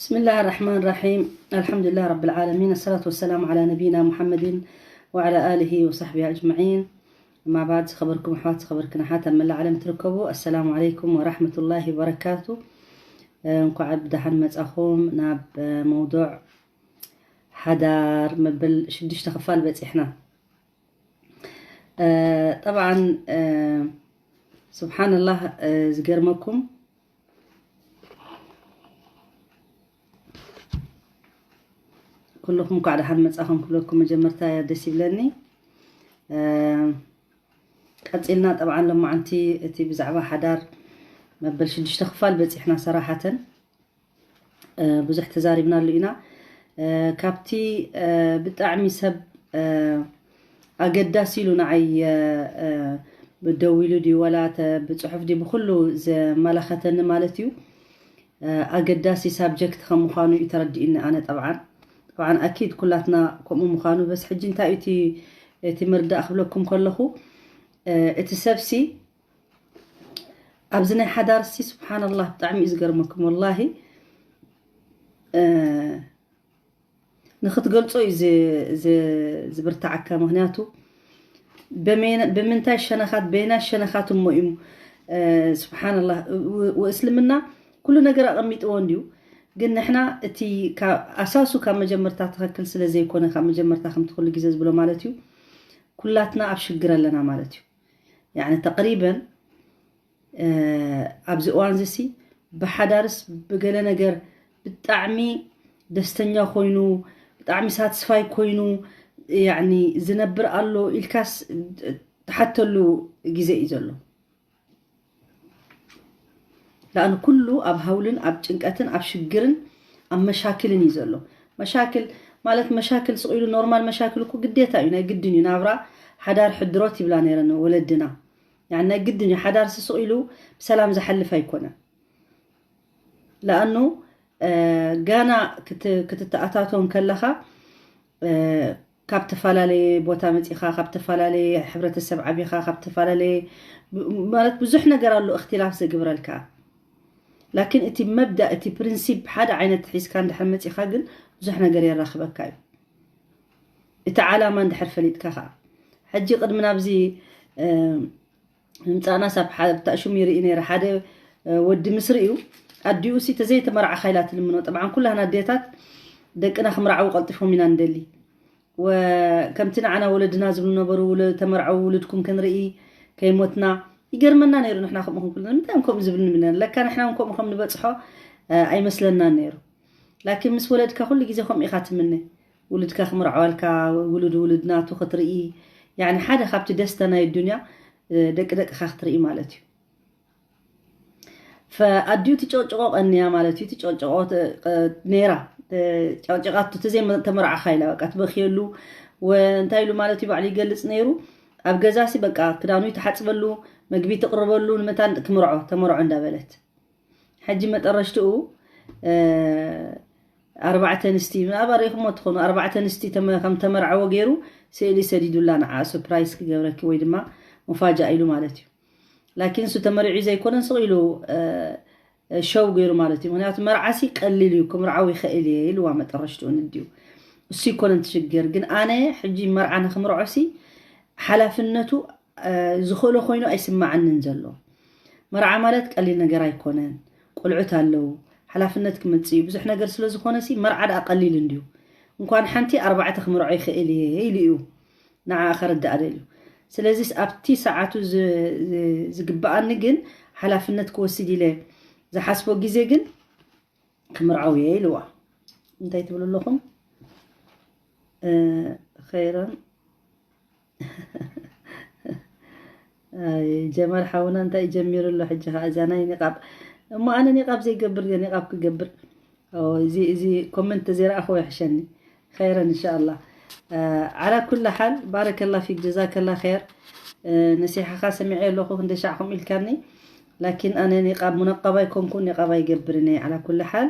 بسم الله الرحمن الرحيم. الحمد لله رب العالمين. الصلاة والسلام على نبينا محمد وعلى آله وصحبه أجمعين. أما بعد، ዝኸበርኩም ኣሕዋት፣ ዝኸበርክን ኣሓት ኣብ መላእ ዓለም ትርከቡ፣ السلام عليكم ورحمة الله وبركاته. እንኳዕ ብደሓን መጻኹም ናብ መውዱዕ ሓዳር መበል ሽዱሽተ ክፋል በጺሕና። ጠብዓን ስብሓንላህ፣ ዝገርመኩም ኩልኹም እንኳዕ ደሓን መጻኹም ክብለኩም መጀመርታ ደስ ይብለኒ። ቀጺልና ጠብዓን ሎማዓንቲ እቲ ብዛዕባ ሓዳር መበል ሽዱሽተ ክፋል በጺሕና ሰራሓተን። ብዙሕ ተዛሪብናሉ ኢና። ካብቲ ብጣዕሚ ሰብ ኣገዳሲ ኢሉ ንዓይ ደዊሉ ድዩ ወላ ብፅሑፍ ድዩ ብኩሉ ዘመላኸተኒ ማለት እዩ። ኣገዳሲ ሳብጀክት ከም ምዃኑ እዩ ተረዲእኒ ኣነ። ጠብዓን ጠብዓን ኣኪድ ኩላትና ከምኡ ምዃኑ፣ በስ ሕጂ እንታይ እዩ እቲ ምርዳእ ክብለኩም ከለኹ፣ እቲ ሰብሲ ኣብዚ ናይ ሓዳርሲ ስብሓንላህ ብጣዕሚ እዩ ዝገርመኩም ወላሂ። ንክትገልጾ እዩ ዝብርትዓካ። ምክንያቱ ብምንታይ ሸነኻት በይና ሸነኻት እሞ እዩ። ስብሓንላህ፣ እስልምና ኩሉ ነገር ኣቐሚጥዎ እንድዩ። ግን ንሕና እቲ ኣሳሱ ካብ መጀመርታ ትኽክል ስለ ዘይኮነ፣ ካብ መጀመርታ ከምቲ ኩሉ ግዜ ዝብሎ ማለት እዩ፣ ኩላትና ኣብ ሽግር ኣለና ማለት እዩ። ያኒ ተቅሪበን ኣብዚ እዋን እዚ ሲ ብሓዳርስ ብገለ ነገር ብጣዕሚ ደስተኛ ኮይኑ፣ ብጣዕሚ ሳትስፋይ ኮይኑ፣ ያኒ ዝነብር ኣሎ ኢልካስ ትሓተሉ ግዜ እዩ ዘሎ። ላኣን ኩሉ ኣብ ሃውልን ኣብ ጭንቀትን ኣብ ሽግርን ኣብ መሻክልን እዩ ዘሎ። መሻክል ማለት መሻክል ስቕ ኢሉ ኖርማል መሻክል እኮ ግዴታ እዩ፣ ናይ ግድን እዩ። ናብራ ሓዳር ሕድሮት ይብላ ነይረን ወለድና። ያኒ ናይ ግድን እዩ። ሓዳር ስቕ ኢሉ ብሰላም ዝሓልፍ ኣይኮነን። ላኣኑ ጋና ክትተኣታቶ እንከለኻ ካብ ተፈላለየ ቦታ መፂኻ፣ ካብ ተፈላለየ ሕብረተሰብ ዓቢኻ፣ ካብ ተፈላለየ ማለት ብዙሕ ነገር ኣሎ እክትላፍ ዘግብረልካ። ላኪን እቲ መብዳእ እቲ ፕሪንሲፕ ሓደ ዓይነት ሒዝካ እንድሕር መፂኻ ግን ብዙሕ ነገር የራኽበካ እዩ። እቲ ዓላማ እንድሕር ፈሊጥካ ከዓ። ሕጂ ቅድሚ ናብዚ ምምፃእና ሳብ ብታእሹም ይርኢ ነይረ። ሓደ ወዲ ምስ ርእዩ ኣዲኡ ሲ ተዘይተመርዓኻ ኢላ ትልምኖ። ጠብዓን ኩላህና ኣዴታት ደቅና ክምርዓዉ ቀልጢፎም ኢና ንደሊ። ከምቲ ንዓና ወለድና ዝብሉ ነበሩ፣ ተመርዓዉ ውሉድኩም ክንርኢ ከይሞትና። ይገርመና ነይሩ። ንሕና ከምኡ ክንኩልና ንምንታይ እዮም ከምኡ ዝብል ንብል ነርና። ለካ ንሕና እውን ከምኡ ከም ንበፅሖ ኣይመስለናን ነይሩ። ላኪን ምስ ወለድካ ኩሉ ግዜ ከምኡ ኢኻ ትምነ። ውሉድካ ክምርዓወልካ፣ ውሉድ ውሉድ ናቱ ክትርኢ፣ ያኒ ሓደ ካብቲ ደስታ ናይ ዱንያ ደቂ ደቅኻ ክትርኢ ማለት እዩ። ፈኣዲኡ ትጨቅጭቆ ቀንያ ማለት እዩ። ትጨቅጭቆ ነይራ። ጨቅጭቃቱ ተዘይ ተመርዓኻ ኢላ በቃ ትበክየሉ። እንታይ ኢሉ ማለት እዩ ባዕሉ ይገልፅ ነይሩ። ኣብ ገዛሲ በቃ ክዳኑ ይትሓፅበሉ፣ መግቢ ትቅርበሉ፣ ንመታን ክምርዖ ተመርዖ እንዳበለት። ሕጂ መጠረሽትኡ ኣርባዕተ ኣንስቲ ምናልባት ሪኢኹሞ ትኾኑ። ኣርባዕተ ኣንስቲ ከም ተመርዓዎ ገይሩ ስእሊ ሰዲዱላ ንዓ ሱፕራይስ ክገብረኪ ወይ ድማ ሙፋጃ ኢሉ ማለት እዩ። ላኪን እሱ ተመሪዑ ዘይኮነን ስቕ ኢሉ ሸው ገይሩ ማለት እዩ። ምክንያቱ መርዓሲ ቀሊል እዩ፣ ክምርዓው ይኽእል እየ ኢልዋ መጠረሽትኡ ንድዩ። እሱ ይኮነን ትሽግር። ግን ኣነ ሕጂ መርዓ ንክምርዖሲ ሓላፍነቱ ዝኽእሎ ኮይኑ ኣይስማዓንን ዘሎ። መርዓ ማለት ቀሊል ነገር ኣይኮነን። ቆልዑት ኣለዉ፣ ሓላፍነት ክመጽእ እዩ። ብዙሕ ነገር ስለ ዝኾነ ሲ መርዓ ደኣ ቀሊል እንድዩ። እንኳን ሓንቲ ኣርባዕተ ክምርዖ ይኽእል እየ ኢሉ እዩ ንዓኣ ከረድኣ ደልዩ። ስለዚስ ኣብቲ ሰዓቱ ዝግብኣኒ ግን ሓላፍነት ክወስድ ኢለ ዝሓስቦ ግዜ ግን ክምርዓው እየ ኢልዋ። እንታይ ትብሉ ኣለኹም? ኸይረን ጀማል ሓውና እንታይ ጀሚሩ ኣሎ ሕጂ ከኣ እዛ ናይ ኒቃብ። እሞ ኣነ ኒቃብ ዘይገብር ኒቃብ ክገብር እዚ እዚ ኮመንት ተዘይረኣኽዎ ይሕሸኒ። ኸይረን እንሻኣላ። ዓላ ኩላ ሓል ባረከላ ፊክ ጀዛከላ ኸይር። ነሲሓኻ ሰሚዐ ኣለኹ ክንደ ሻዕ ከምኡ ኢልካኒ። ላኪን ኣነ ኒቃብ ሙነቀብ ኣይኮንኩን ኒቃብ ኣይገብርን እየ። ዓላ ኩላ ሓል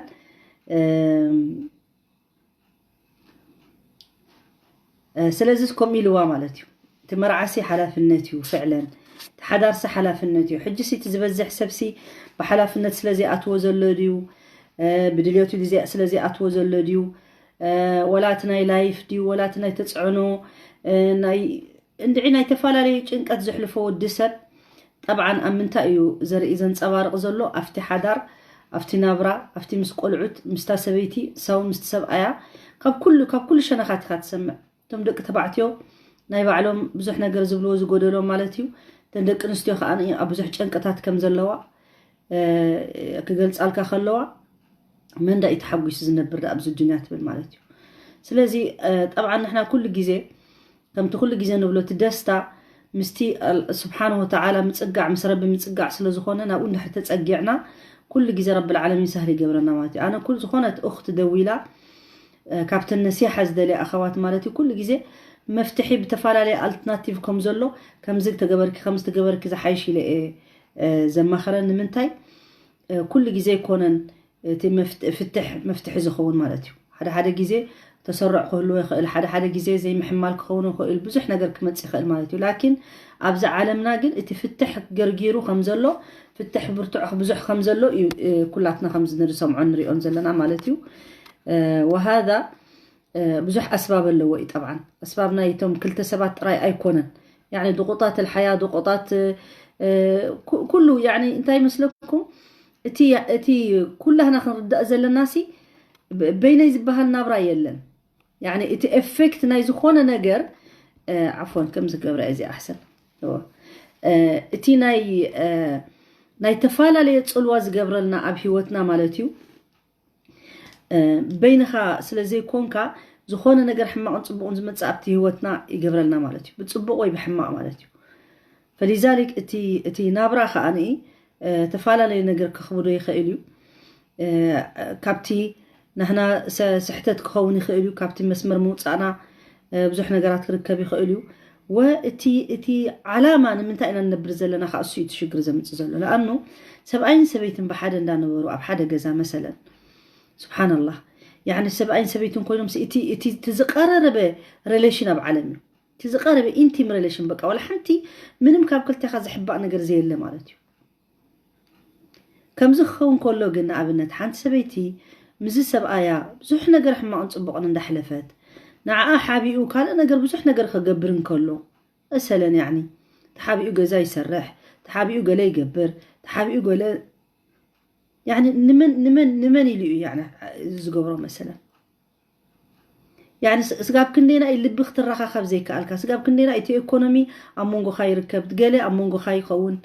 ስለዚ ከምኡ ኢልዋ ማለት እዩ። እቲ መርዓሲ ሓላፍነት እዩ ፍዕለን፣ እቲ ሓዳርሲ ሓላፍነት እዩ። ሕጂ ሲ እቲ ዝበዝሕ ሰብሲ ብሓላፍነት ስለ ዘይኣትዎ ዘሎ ድዩ ብድልዮቱ ግዜ ስለዚኣትዎ ዘሎ ድዩ፣ ወላ እቲ ናይ ላይፍ ድዩ፣ ወላ እቲ ናይ ተፅዕኖ፣ ናይ እንድዒ ናይ ተፈላለዩ ጭንቀት ዘሕልፎ ወዲ ሰብ ጠብዓን ኣብ ምንታይ እዩ ዘርኢ ዘንፀባርቕ ዘሎ? ኣብቲ ሓዳር፣ ኣብቲ ናብራ፣ ኣብቲ ምስ ቆልዑት፣ ምስታ ሰበይቲ፣ ሳው ምስቲ ሰብኣያ፣ ካብ ኩሉ ካብ ኩሉ ሸነኻት ኢኻ ትሰምዕ። እቶም ደቂ ተባዕትዮ ናይ ባዕሎም ብዙሕ ነገር ዝብልዎ ዝጎደሎም ማለት እዩ። እተን ደቂ ኣንስትዮ ከዓ ኣብ ብዙሕ ጨንቅታት ከም ዘለዋ ክገልፃልካ ከለዋ መን ዳ እዩ ተሓጒሱ ዝነብር ዳ ኣብዚ ዱንያ ትብል ማለት እዩ። ስለዚ ጠብዓ ንሕና ኩሉ ግዜ ከምቲ ኩሉ ግዜ ንብሎ እቲ ደስታ ምስቲ ስብሓን ወተዓላ ምፅጋዕ ምስ ረቢ ምፅጋዕ ስለ ዝኾነ ናብኡ እንድሕር ተፀጊዕና ኩሉ ግዜ ረቢ ልዓለሚን ሳህል ይገብረና ማለት እዩ። ኣነ ኩል ዝኾነት እኽቲ ደዊላ ካብተን ነሲሓ ዝደልያ ኣኸዋት ማለት እዩ ኩሉ ግዜ መፍትሒ ብተፈላለየ ኣልትርናቲቭ ከም ዘሎ ከምዚ ተገበርኪ ከምዚ ተገበርኪ ዝሓይሽ ኢለ እየ ዘማኸረን። ንምንታይ ኩሉ ግዜ ኣይኮነን እቲ ፍትሕ መፍትሒ ዝኸውን ማለት እዩ። ሓደ ሓደ ግዜ ተሰሩዕ ክህልዎ ይኽእል፣ ሓደ ሓደ ግዜ ዘይምሕማል ክኸውን ይኽእል፣ ብዙሕ ነገር ክመፅእ ይኽእል ማለት እዩ። ላኪን ኣብዚ ዓለምና ግን እቲ ፍትሕ ገርጊሩ ከም ዘሎ ፍትሕ ብርቱዕ ብዙሕ ከም ዘሎ እዩ ኩላትና ከምዚ ንሰምዖ ንሪኦን ዘለና ማለት እዩ። ወሃዛ ብዙሕ ኣስባብ ኣለዎ እዩ። ጠብዓን ኣስባብ ናይ እቶም ክልተ ሰባት ጥራይ ኣይኮነን። ያኒ ድቁጣት ልሓያ ድቁጣት ኩሉ ያኒ እንታይ ይመስለኩም እቲ ኩላህና ክንርዳእ ዘለና ሲ በይነይ ዝበሃል ናብራ የለን። ያኒ እቲ ኤፌክት ናይ ዝኾነ ነገር ዓፎን ከም ዝገብረ እዚ ኣሕሰን እቲ ናይ ናይ ተፈላለየ ፅልዋ ዝገብረልና ኣብ ህይወትና ማለት እዩ። በይንኻ ስለ ዘይኮንካ ዝኾነ ነገር ሕማቕን ፅቡቕን ዝመፅእ ኣብቲ ህይወትና ይገብረልና ማለት እዩ። ብፅቡቕ ወይ ብሕማቕ ማለት እዩ። ፈሊዛሊክ እቲ እቲ ናብራ ከዓ ንኢ ተፈላለየ ነገር ከኽብዶ ይኽእል እዩ። ካብቲ ናህና ስሕተት ክኸውን ይኽእል እዩ። ካብቲ መስመር ምውፃእና ብዙሕ ነገራት ክርከብ ይኽእል እዩ። ወእቲ እቲ ዓላማ ንምንታይ ኢና ንነብር ዘለና ከዓ እሱ እዩ እቲ ሽግር ዘምፅእ ዘሎ። ለኣኑ ሰብኣይን ሰበይትን ብሓደ እንዳነበሩ ኣብ ሓደ ገዛ መሰለን ስብሓንላህ ያኒ ሰብኣይን ሰበይትን ኮይኖም እቲ ዝቀረረበ ሬሌሽን ኣብ ዓለም እዩ። እቲ ዝቀረበ ኢንቲም ሬሌሽን በቃ ዋላ ሓንቲ ምንም ካብ ክልቴኻ ዝሕባእ ነገር ዘየለ ማለት እዩ። ከምዚ ክኸውን ከሎ ግን ንኣብነት ሓንቲ ሰበይቲ ምስዚ ሰብኣያ ብዙሕ ነገር ሕማቕን ፅቡቕን እንዳሕለፈት ንዓኣ ሓቢኡ ካልእ ነገር ብዙሕ ነገር ክገብር እንከሎ መሰለን ያኒ ተሓቢኡ ገዛ ይሰርሕ፣ ተሓቢኡ ገለ ይገብር፣ ተሓቢኡ ገለ ያኒ ንመን ንመን ንመን ኢሉ እዩ ያኒ ዝገብሮ መሰለን ያኒ ስጋብ ክንደና እዩ ልቢ ክትረኻኸብ ዘይከኣልካ ስጋብ ክንደና እቲ ኢኮኖሚ ኣብ መንጎኻ ይርከብ ገለ ኣብ መንጎኻ ይኸውን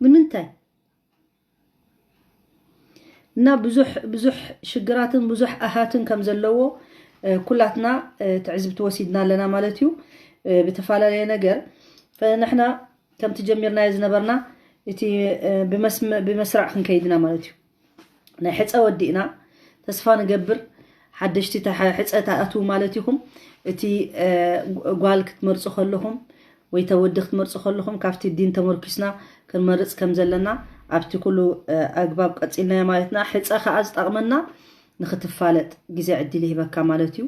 ንምንታይ እና ብዙሕ ብዙሕ ሽግራትን ብዙሕ ኣሃትን ከም ዘለዎ ኩላትና ትዕዝብቲ ወሲድና ኣለና ማለት እዩ። ብተፈላለየ ነገር ንሕና ከምቲ ጀሚርናዮ ዝነበርና እቲ ብመስራዕ ክንከይድና ማለት እዩ። ናይ ሕፀ ወዲእና ተስፋ ንገብር ሓደሽቲ ሕፀ ተኣትዉ ማለት ኢኹም። እቲ ጓል ክትመርፁ ከለኹም ወይ ተወዲ ክትመርፁ ከለኹም ካብቲ ዲን ተመርኪስና ክንመርፅ ከም ዘለና ኣብቲ ኩሉ ኣግባብ ቀፂልናዮ ማለትና። ሕፀ ከዓ ዝጠቕመና ንክትፋለጥ ግዜ ዕድል ይህበካ ማለት እዩ።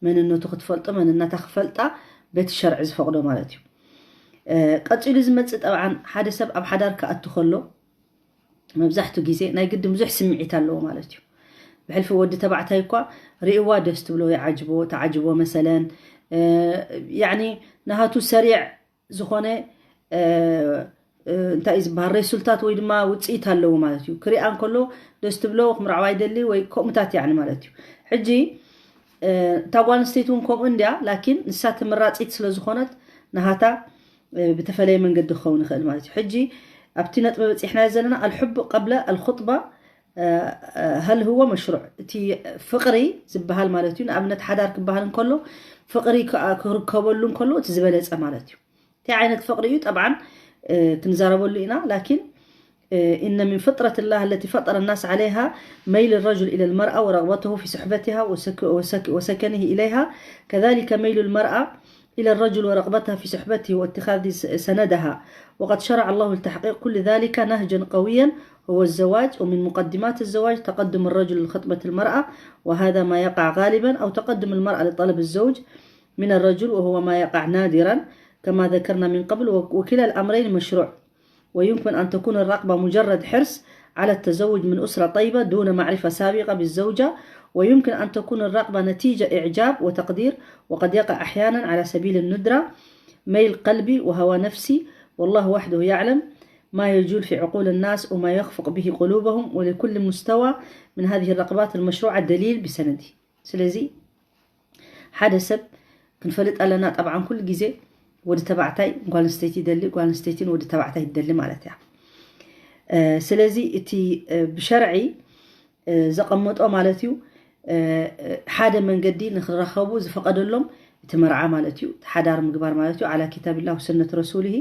መንነቱ ክትፈልጦ መንነታ ክፈልጣ በቲ ሸርዒ ዝፈቕዶ ማለት እዩ። ቀፂሉ ዝመፅእ ጠብዓን ሓደ ሰብ ኣብ ሓዳር ክኣቱ ከሎ መብዛሕትኡ ግዜ ናይ ግድን ብዙሕ ስምዒት ኣለዎ ማለት እዩ። ብሕልፊ ወዲ ተባዕታይ እኳ ርእዋ ደስ ትብሎ ይዓጅቦ ተዓጅቦ መሰለን ያኒ ናሃቱ ሰሪዕ ዝኾነ እንታይ እዩ ዝበሃል ሬሱልታት ወይ ድማ ውፅኢት ኣለዎ ማለት እዩ። ክሪኣ እንከሎ ደስ ትብሎ ክምርዓዋ ይደሊ ወይ ከምኡታት ያኒ ማለት እዩ። ሕጂ እታ ጓል ኣንስተይቲ እውን ከምኡ እንድያ ላኪን ንሳ ተመራፂት ስለ ዝኾነት ናሃታ ብተፈለየ መንገዲ ክኸውን ይኽእል ማለት እዩ። ሕጂ ኣብቲ ነጥቢ በፂሕናዮ ዘለና ኣልሑብ ቀብለ ኣልኹጥባ ሀል ህወ መሽሩዕ እቲ ፍቕሪ ዝበሃል ማለት እዩ። ንኣብነት ሓዳር ክበሃል እንከሎ ፍቕሪ ክርከበሉ እንከሎ እቲ ዝበለፀ ማለት እዩ። እንታይ ዓይነት ፍቕሪ እዩ ጠብዓን ክንዛረበሉ ኢና ላኪን إن من فطرة الله التي فطر الناس عليها ميل الرجل إلى المرأة ورغبته في صحبتها وسكنه إليها، كذلك ميل المرأة إلى الرجل ورغبتها في صحبته واتخاذ سندها. وقد شرع الله لتحقيق كل ذلك نهجا قويا هو الزواج، ومن مقدمات الزواج تقدم الرجل لخطبة المرأة، وهذا ما يقع غالبا، أو تقدم المرأة لطلب الزوج من الرجل، وهو ما يقع نادرا كما ذكرنا من قبل، وكلا الأمرين مشروع، ويمكن أن تكون الرغبة مجرد حرص على التزوج من أسرة طيبة دون معرفة سابقة بالزوجة، ويمكن أن تكون الرغبة نتيجة إعجاب وتقدير، وقد يقع أحيانا على سبيل الندرة، ميل قلبي وهوى نفسي، والله وحده يعلم ما يجول في عقول الناس وما يخفق به قلوبهم، ولكل مستوى من هذه الرغبات المشروعة دليل بسنده. ስለዚ ሓደ ሰብ ክንፈልጥ ኣለና። ጠብዓን ኩሉ ግዜ ወዲ ተባዕታይ ጓል ኣንስተይቲ ይደሊ፣ ጓል ኣንስተይቲ ንወዲ ተባዕታይ ትደሊ ማለት እያ። ስለዚ እቲ ብሸርዒ ዘቐመጦ ማለት እዩ ሓደ መንገዲ ንክራኸቡ ዝፈቐደሎም እቲ መርዓ ማለት እዩ። ሓዳር ምግባር ማለት እዩ። ዓላ ኪታብላ ወሰነት ረሱልሂ።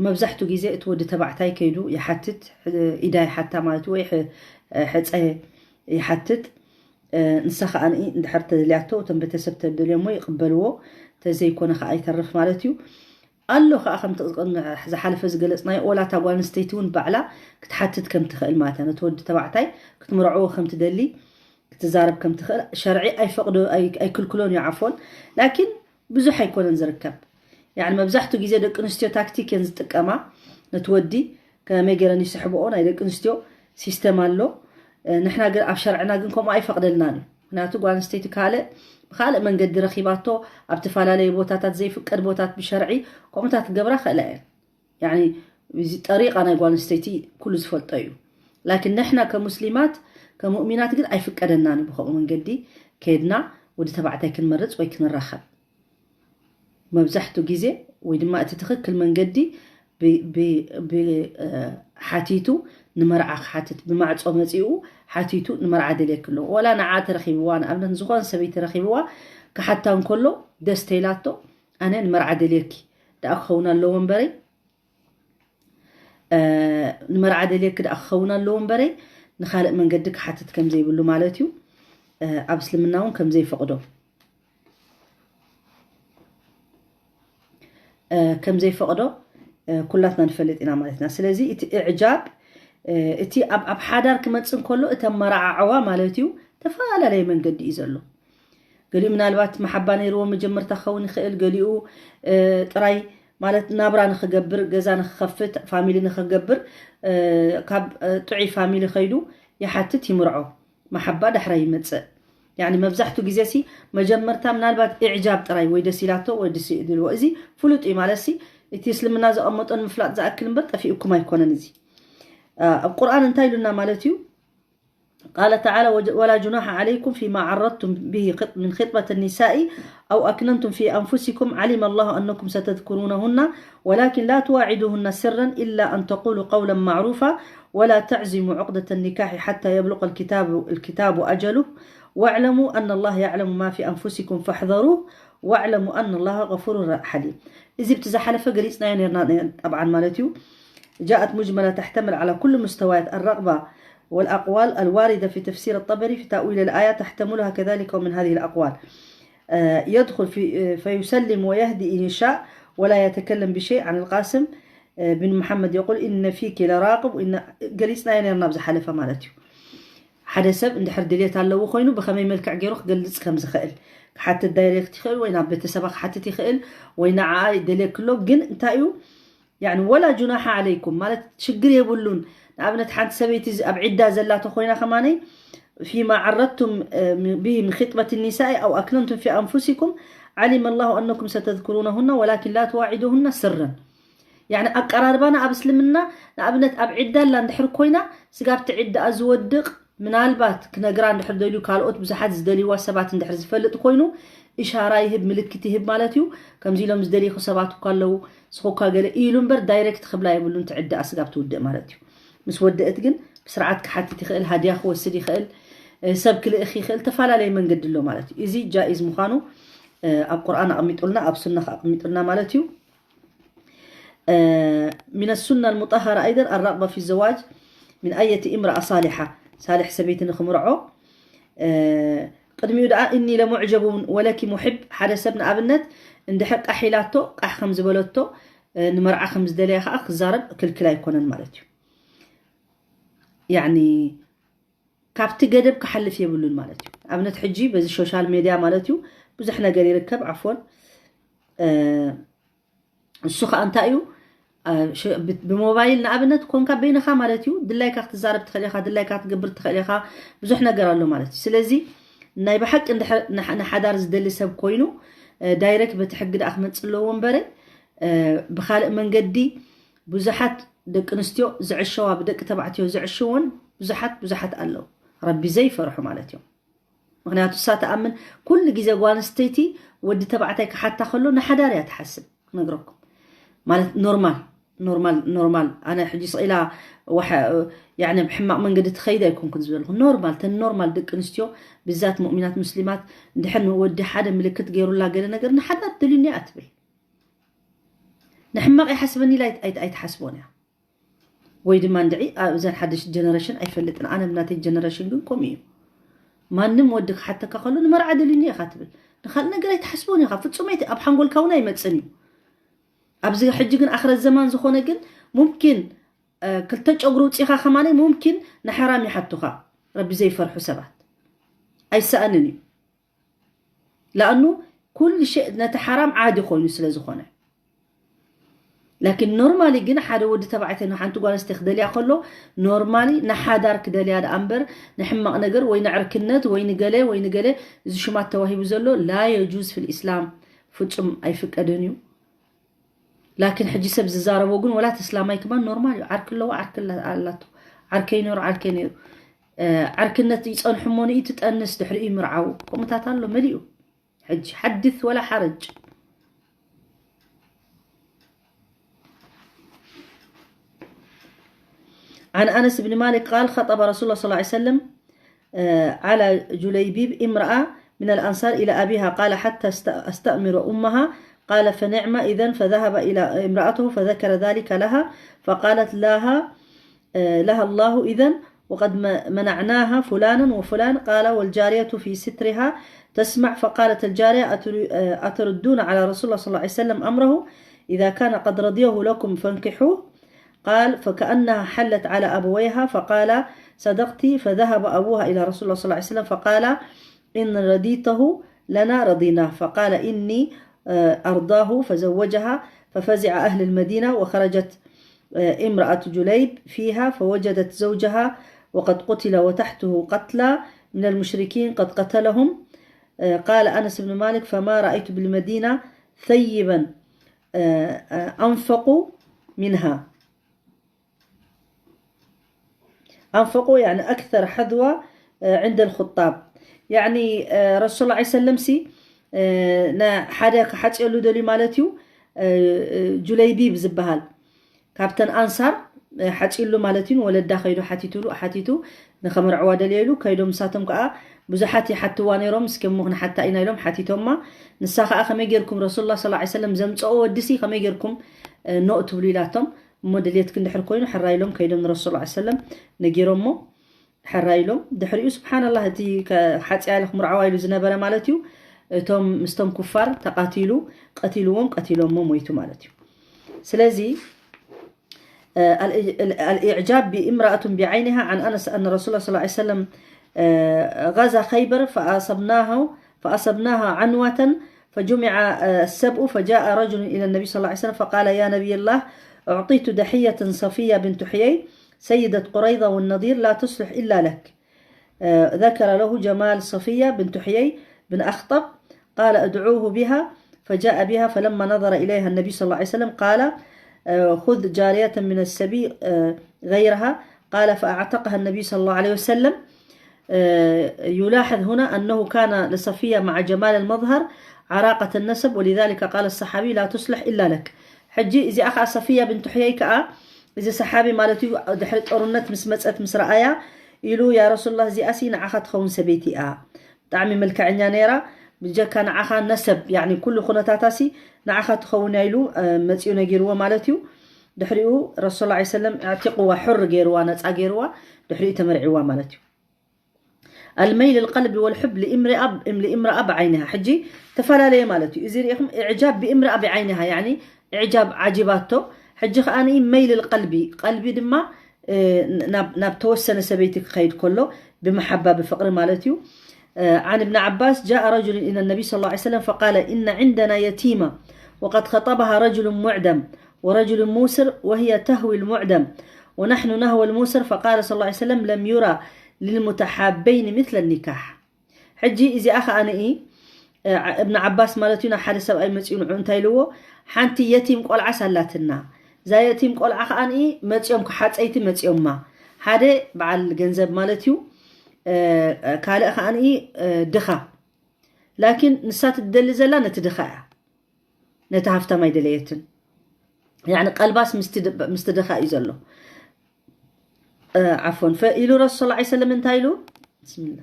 መብዛሕቱ ግዜ እቲ ወዲ ተባዕታይ ከይዱ ይሓትት፣ ኢዳ ይሓታ ማለት እዩ፣ ወይ ሕፀ ይሓትት። ንሳ ከዓ ንኢ እንድሕር ተደልያቶ እቶም ቤተሰብ ተደልዮሞ ይቕበልዎ፣ ተዘይኮነ ከዓ ይተርፍ ማለት እዩ። ኣሎ ከዓ ከምቲ ዝሓለፈ ዝገለፅናዮ፣ ወላ እታ ጓል ኣንስተይቲ እውን ባዕላ ክትሓትት ከም ትኽእል ማለት እያ። ነቲ ወዲ ተባዕታይ ክትምርዕዎ ከም ትደሊ ክትዛረብ ከም ትኽእል ሸርዒ ኣይፈቕዶ ኣይክልክሎን እዩ። ዓፎን ላኪን ብዙሕ ኣይኮነን ዝርከብ። ያኒ መብዛሕትኡ ግዜ ደቂ ኣንስትዮ ታክቲክ እየን ዝጥቀማ። ነቲ ወዲ ከመይ ገይረን ይስሕብኦ፣ ናይ ደቂ ኣንስትዮ ሲስተም ኣሎ። ንሕና ግን ኣብ ሸርዕና ግን ከምኡ ኣይፈቕደልናን እዩ። ምክንያቱ ጓል ኣንስተይቲ ካልእ ብካልእ መንገዲ ረኺባቶ ኣብ ተፈላለየ ቦታታት ዘይፍቀድ ቦታት ብሸርዒ ከምኡታት ክገብራ ክእላ እየን። ያኒ እዚ ጠሪቃ ናይ ጓል ኣንስተይቲ ኩሉ ዝፈልጦ እዩ። ላኪን ንሕና ከሙስሊማት ከሙእሚናት ግን ኣይፍቀደናን እዩ ብከምኡ መንገዲ ከይድና ወዲ ተባዕታይ ክንመርፅ ወይ ክንራኸብ። መብዛሕትኡ ግዜ ወይ ድማ እቲ ትኽክል መንገዲ ሓቲቱ ንመርዓ ክሓትት፣ ብማዕፆ መፂኡ ሓቲቱ ንመርዓ ደልየኪ ኣለዎ። ወላ ንዓ ተረኺብዋ፣ ንኣብነት ዝኾነ ሰበይቲ ረኺብዋ ክሓታ እንከሎ ደስ ተይላቶ ኣነ ንመርዓ ደልየኪ ደኣ ክኸውን ኣለዎ እምበረይ ንመርዓ ደልየኪ ደኣ ክኸውን ኣለዎ እምበረይ ንኻልእ መንገዲ ክሓትት ከም ዘይብሉ ማለት እዩ። ኣብ እስልምና እውን ከም ዘይፈቕዶ ከም ዘይፈቕዶ ኩላትና ንፈልጥ ኢና ማለት ኢና። ስለዚ እቲ እዕጃብ እቲ ኣብ ኣብ ሓዳር ክመጽእ እንከሎ እቲ ኣመራዓዕዋ ማለት እዩ ተፈላለየ መንገዲ እዩ ዘሎ። ገሊኡ ምናልባት መሓባ ነይርዎ መጀመርታ ክኸውን ይኽእል፣ ገሊኡ ጥራይ ማለት ናብራ ንኽገብር፣ ገዛ ንኽኸፍት፣ ፋሚሊ ንኽገብር ካብ ጥዑይ ፋሚሊ ከይዱ ይሓትት ይምርዖ። መሓባ ዳሕራይ ይመጽእ። ያኒ መብዛሕትኡ ግዜ ሲ መጀመርታ ምናልባት ኢዕጃብ ጥራይ ወይ ደስ ኢላቶ ወይ ደስ ኢልዎ። እዚ ፍሉጥ እዩ ማለት ሲ እቲ እስልምና ዘቐመጦ ንምፍላጥ ዝኣክል እምበር ጠፊኡኩም ኣይኮነን። እዚ ኣብ ቁርኣን እንታይ ኢሉና ማለት እዩ? قال تعالى: ولا جناح عليكم فيما عرضتم به من خطبة النساء أو أكننتم في أنفسكم، علم الله أنكم ستذكرونهن ولكن لا تواعدوهن سرا إلا أن تقولوا قولا معروفا ولا تعزموا عقدة النكاح حتى يبلغ الكتاب الكتاب أجله واعلموا أن الله يعلم ما في أنفسكم فاحذروه واعلموا أن الله غفور حليم. እዚ ብቲ ዝሓለፈ ገሊጽናዮ ነርና ጠብዓን ማለት እዩ። جاءت مجملة تحتمل على كل مستويات الرغبة والأقوال الواردة في تفسير الطبري في تأويل الآية تحتملها كذلك ومن هذه الأقوال يدخل في فيسلم ويهدي إن شاء ولا يتكلم بشيء عن القاسم بن محمد يقول إن فيك لراغب وإن ገሊጽናዮ ነርና ብዝሓለፈ ማለት እዩ። ሓደ ሰብ እንድሕር ድሌት ኣለዎ ኮይኑ ብኸመይ መልክዕ ገይሩ ክገልጽ ከም ዝኽእል ክሓትት ዳይሬክት ይኽእል ወይ ናብ ቤተሰባ ክሓትት ይኽእል ወይ ንዓኣ ይደልየክሎ። ግን እንታይ እዩ ያኒ ولا جناح عليكم ማለት ሽግር የብሉን። ንኣብነት ሓንቲ ሰበይቲ ኣብ ዒዳ ዘላ ተኾይና ከማነይ فيما عرضتم به من خطبة النساء أو أكننتم في أنفسكم علم الله أنكم ستذكرونهن ولكن لا تواعدوهن سرا ያኒ ኣቀራርባና ኣብ እስልምና ንኣብነት ኣብ ዒዳ ኣላ እንድሕር ኮይና ስጋብቲ ዒዳኣ ዝወድቕ ምናልባት ክነግራ እንድሕር ደልዩ ካልኦት ብዙሓት ዝደልይዋ ሰባት እንድሕር ዝፈልጥ ኮይኑ እሻራ ይህብ፣ ምልክት ይህብ ማለት እዩ። ከምዚ ኢሎም ዝደልይኹ ሰባት እኳ ኣለዉ፣ ስኹ እኳ ገለ ኢሉ እምበር ዳይሬክት ክብላ የብሉን። ትዕዳኣ ስጋብ ትውድእ ማለት እዩ። ምስ ወደእት ግን ብስርዓት ክሓትት ይኽእል፣ ሃድያ ክወስድ ይኽእል፣ ሰብ ክልእኽ ይኽእል፣ ተፈላለየ መንገዲ ኣሎ ማለት እዩ። እዚ ጃኢዝ ምዃኑ ኣብ ቁርኣን ኣቕሚጡልና ኣብ ሱና ኣቕሚጡልና ማለት እዩ። من السنة المطهرة أيضا الرغبة في الزواج من أية امرأة صالحة ሳልሕ ሰበይቲ ንኽምርዖ ቅድሚኡ ደኣ እኒ ለሙዕጀቡን ወለኪ ሙሕብ ሓደ ሰብ ንኣብነት እንድሕር ቃሕ ኢላቶ ቃሕ ከም ዝበለቶ ንመርዓ ከም ዝደለያ ከዓ ክዛረብ ክልክል ኣይኮነን ማለት እዩ። ያኒ ካብቲ ገደብ ክሓልፍ የብሉን ማለት እዩ። ኣብነት ሕጂ በዚ ሶሻል ሜድያ ማለት እዩ ብዙሕ ነገር ይርከብ ዓፎን እሱ ከዓ እንታይ እዩ እ፣ ሽ-፣ ብ-፣ ብሞባይል ንኣብነት ኮንካ በይንኻ ማለት እዩ፣ ድላይካ ክትዛረብ ትኽእል ኢኻ፣ ድላይካ ክትገብር ትኽእል ኢኻ። ብዙሕ ነገር ኣሎ ማለት እዩ። ስለዚ ናይ ብሓቂ እንድሕር ንሓ-፣ ንሓዳር ዝደሊ ሰብ ኮይኑ፣ እ፣ ዳይሬክት በቲ ሕጊ ደኣ ክመጽእ ኣለዎ እምበረ፣ እ፣ ብኻልእ መንገዲ ብዙሓት ደቂ ኣንስትዮ ዝዕሸዋ፣ ብደቂ ተባዕትዮ ዝዕሽወን ብዙሓት ብዙሓት ኣለዉ። ረቢ ዘይፈርሑ ማለት እዮም። ምኽንያቱ እሳ ትኣምን ኩሉ ግዜ ጓል ኣንስተይቲ ወዲ ተባዕታይ ክሓታ ከሎ ንሓዳር እያ ትሓስብ። ክነግረኩም ማለት ኖርማል፣ ኖርማል፣ ኖርማል። ኣነ ሕጂ ስቕ ኢላ ዋሓ-፣ ያኒ ብሕማቕ መንገዲ ትኸይድ ኣይኮንኩን ዝበልኩ። ኖርማል፣ ተን ኖርማል ደቂ ኣንስትዮ ብዛት ሙእሚናት ሙስሊማት እንድሕር ንወዲ ሓደ ምልክት ገይሩላ ገለ ነገር ንሓዳር ደልዩኒ እያ ትብል። ንሕማቕ ይሓስበኒ ኢላ ኣይት-፣ ኣይት-፣ ኣይትሓስቦን እያ። ወይ ድማ እንድዒ ኣብዘን ሓደሽ ጀነሬሽን ኣይፈልጥን፣ ኣነ ብናተይ ጀነሬሽን ግን ከምኡ እዩ። ማንም ወዲ ክሓተካ ከሎ ንመርዓ ደልዩኒ ኢኻ ትብል፣ ንኻልእ ነገር ኣይትሓስቦን ኢኻ፣ ፍጹም ኣይት-፣ ኣብ ሓንጎልካ እውን ኣይመጽን እዩ። ኣብዚ ሕጂ ግን ኣኽረት ዘማን ዝኾነ ግን ሙምኪን፣ እ፣ ክልተ ጨጉሪ ውፂኻ ከማነይ ሙምኪን ንሓራም ይሓቱኻ። ረቢ ዘይፈርሑ ሰባት ኣይሰኣንን እዩ። ለኣኑ ኩሉ ሸእ ነቲ ሓራም ዓዲ ኮይኑ ስለ ዝኾነ። ላኪን ኖርማሊ ግን ሓደ ወዲ ተባዕታይ ንሓንቲ ጓል ኣንስተይቲ ክደልያ ከሎ ኖርማሊ ንሓዳር ክደልያ ደኣ እምበር ንሕማቕ ነገር ወይ ንዕርክነት ወይ ንገለ ወይ ንገለ እዚ ሽማት ተዋሂቡ ዘሎ ላ የጁዝ ፊል ኢስላም ፍጹም ኣይፍቀድን እዩ። ላኪን ሕጂ ሰብ ዝዛረቦ ግን ወላ ተስላማይ ክማን ኖርማል እዩ። ዓርኪ ኣለዎ፣ ዓርኪ ኣላ-፣ ኣላቶ። ዓርከይ ነይሩ፣ ዓርከይ ነይሩ። እ፣ ዓርክነት ይጸንሑ እሞ ንእዩ ትጠንስ ድሕሪኡ ይምርዓው። ከምኡታት ኣሎ መሊኡ። ሕጂ ሓድስ ወላ ሓረጅ። عن أنس بن مالك قال: خطب رسول الله صلى الله عليه وسلم، آه، على جليبيب امرأة من الأنصار إلى أبيها، قال: حتى است-، أستأمر أمها، قال: فنعم إذن، فذهب إلى امرأته فذكر ذلك لها، فقالت لها، آه، لها الله إذن، وقد م-، منعناها فلانا وفلان، قال: والجارية في سترها تسمع، فقالت الجارية: أتر-، آه، أتردون على رسول الله صلى الله عليه وسلم أمره؟ إذا كان قد رضيه لكم فانكحوه. قال: فكأنها حلت على أبويها، فقال: صدقت. فذهب أبوها إلى رسول الله صلى الله عليه وسلم فقال: إن رضيته لنا رضيناه. فقال: إني، آه، أرضاه. فزوجها، ففزع أهل المدينة، وخرجت، آه، امرأة جليب فيها، فوجدت زوجها وقد قتل وتحته قتلى من المشركين قد قتلهم. آه، قال أنس بن مالك: فما رأيت بالمدينة ثيبا، آه، آه، أنفق منها. أنفقوا يعني أكثر حظوة، آه، عند الخطاب. يعني، آه، رسول الله عليه وسلم سي، آه، نا حدا حاجة له دليل مالتيو، آه، آه، جليبيب زبهال. ካብተን ኣንሳር፣ እ፣ ሓጺሉ ማለት እዩ። ንወለዳ ከይዱ ሓቲቱሉ፣ ሓቲቱ ንኸመርዕዋ ደልየሉ። ከይዶም ንሳቶም ከኣ ብዙሓት ይሓትዋ ነይሮም። እስኪ እሞ ክንሓታ ኢና ኢሎም ሓቲቶማ። ንሳ ከኣ ከመይ ጌርኩም ረሱሉላህ ሰለላሁ ዐለይሂ ወሰለም ዘምጽኦ ወድሲ ከመይ ጌርኩም፣ እ፣ ኖእ ትብሉ ኢላቶም። እሞ ድልየትኪ እንድሕር ኮይኑ ሕራይ ኢሎም ከይዶም ንረሱል ሰለላሁ ዐለይሂ ወሰለም ነጊሮሞ። ሕራይ ኢሎም። ድሕሪኡ ስብሓንላህ እቲ ከ-፣ ሓጺያ ኢለ ክምርዓዋ ኢሉ ዝነበረ ማለት እዩ። እቶም ምስቶም ኩፋር ተቓቲሉ፣ ቀቲልዎም፣ ቀቲሎሞ ሞይቱ ማለት እዩ። ስለዚ الإعجاب بامرأة بعينها. عن أنس أن رسول الله صلى الله عليه وسلم غزا خيبر فأصبناه، فأصبناها عنوة فجمع السبع فجاء رجل إلى النبي صلى الله عليه وسلم فقال: يا نبي الله، أعطيت دحية صفية بنت حيي سيدة قريظة والنضير لا تصلح إلا لك. ذكر له جمال صفية بنت حيي بن أخطب، قال: ادعوه بها. فجاء بها، فلما نظر إليها النبي صلى الله عليه وسلم قال: خذ جارية من السبي غيرها. قال: فأعتقها النبي صلى الله عليه وسلم. يلاحظ هنا أنه كان لصفية مع جمال المظهر عراقة النسب، ولذلك قال الصحابي: لا تصلح إلا لك. ሕጂ እዚኣ ኸዓ ሰፊያ ብንቱ ሕየይ ከኣ እዚ ሰሓቢ ማለት እዩ ድሕሪ ጦርነት ምስ መጸት ምስ ረኣያ ኢሉ ያ ረሱሉላህ እዚኣሲ ንዓኻ ትኸውን ሰበይቲ እያ ብጣዕሚ መልክዐኛ ነይራ ብጀካ ንዓኻ ነሰብ ያኒ ኩሉ ኩነታታሲ ንዓኻ ትኸውን እያ ኢሉ መጺኡ ነጊርዎ ማለት እዩ ድሕሪኡ ረሱል ላ ሰለም ኣዕቲቅዋ ሑር ገይርዋ ነፃ ገይርዋ ድሕሪኡ ተመርዒዋ ማለት እዩ الميل القلب والحب لامرأة بعينها ሕጂ ተፈላለየ ማለት እዩ እዚ ርኢኹም إعجاب بامرأة بعينها يعني إعجاب ዓጂባቶ ሕጂ ከኣ መይል ቀልቢ ቀልቢ ድማ ናብ ተወሰነ ሰበይቲ ክኸይድ ከሎ ብመሓባ ብፍቕሪ ማለት እዩ عن ابن عباس جاء رجل إلى النبي صلى الله عليه وسلم فقال إن عندنا يتيمة وقد خطبها رجل معدم ورجل موسر وهي تهوي المعدم، ونحن نهوى الموسر، فقال صلى الله عليه وسلم: لم يرى للمتحابين مثل النكاح. ሕጂ እዚኣ ከኣ ንኢ እብን ዓባስ ማለት እዩ ናብ ሓደ ሰብኣይ መፅኡ ንዑ እንታይ ኢልዎ? ሓንቲ የቲም ቆልዓስ ኣላትና፣ እዛ የቲም ቆልዓ ከኣ ንኢ መፅኦም ሓፀይቲ መፅኦማ፣ ሓደ በዓል ገንዘብ ማለት እዩ፣ ካልእ ከኣ ንኢ ድኻ። ላኪን ንሳ ትደሊ ዘላ ነቲ ድኻ እያ፣ ነቲ ሃፍታም ኣይደለየትን። ያኒ ቀልባስ ምስቲ ድኻ እዩ ዘሎ። ዓፎን ፈኢሉ ረሱል ሰለላሁ ዐለይሂ ወሰለም እንታይ ኢሉ? ብስሚላ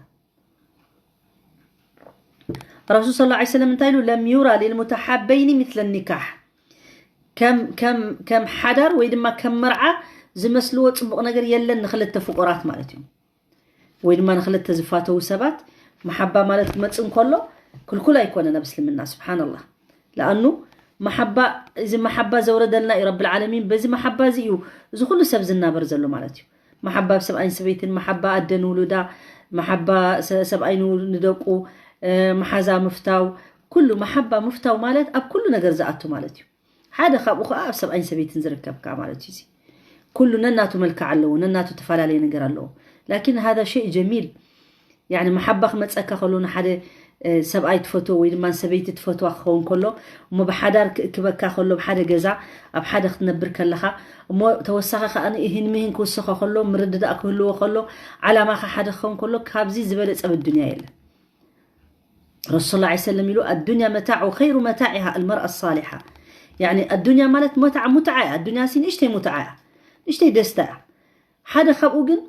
ረሱል ሰለላሁ ዐለይሂ ወሰለም እንታይ ኢሉ? ለም ዩራ ሊልሙተሓበይኒ ሚስለ ኒካሕ፣ ከም ከም ከም ሓዳር ወይ ድማ ከም መርዓ ዝመስልዎ ፅቡቕ ነገር የለን ንክልተ ፍቁራት ማለት እዩ። ወይ ድማ ንክልተ ዝፋተው ሰባት መሓባ ማለት ክመፅእ እንከሎ ክልኩል ኣይኮነን ኣብ እስልምና። ስብሓንላህ። ለኣኑ መሓባ፣ እዚ መሓባ ዘውረደልና እዩ ረብል ዓለሚን። በዚ መሓባ እዚ እዩ እዚ ኩሉ ሰብ ዝናበር ዘሎ ማለት እዩ። መሓባ ኣብ ሰብኣይን ሰበይትን፣ መሓባ ኣደ ንውሉዳ፣ መሓባ ሰ- ሰብኣይ ንው- ንደቁ፣ እ፣ መሓዛ ምፍታው፣ ኩሉ መሓባ ምፍታው ማለት ኣብ ኩሉ ነገር ዝኣቱ ማለት እዩ። ሓደ ካብኡ ከዓ ኣብ ሰብኣይን ሰበይትን ዝርከብ ከዓ ማለት እዩ። እዚ ኩሉ ነናቱ መልክዕ ኣለዎ፣ ነናቱ ተፈላለየ ነገር ኣለዎ። ላኪን ሃዛ ሸይ ጀሚል። ያኒ መሓባ ክመፀካ ከሎ ንሓደ ሰብኣይ ትፈትዎ ወይ ድማ ሰበይቲ ትፈትዋ ክኸውን ከሎ፣ እሞ ብሓዳር ክእክበካ ከሎ፣ ብሓደ ገዛ ኣብ ሓደ ክትነብር ከለኻ፣ እሞ ተወሳኺ ከዓ ንእህን ምህን ክውስኸ ከሎ፣ ምርድዳእ ክህልዎ ከሎ፣ ዓላማኻ ሓደ ክኸውን ከሎ፣ ካብዚ ዝበለፀ ብዱንያ የለን። ረሱል ሰለላሁ ዐለይሂ ወሰለም ኢሉ ኣዱንያ መታዕ ወኸይሩ መታዒሃ ኣልመርኣ ሳሊሓ። ያኒ ኣዱንያ ማለት መታዕ ሙትዓ እያ። ኣዱንያ ሲ ንእሽተይ ሙትዓ እያ፣ ንእሽተይ ደስታ እያ። ሓደ ካብኡ ግን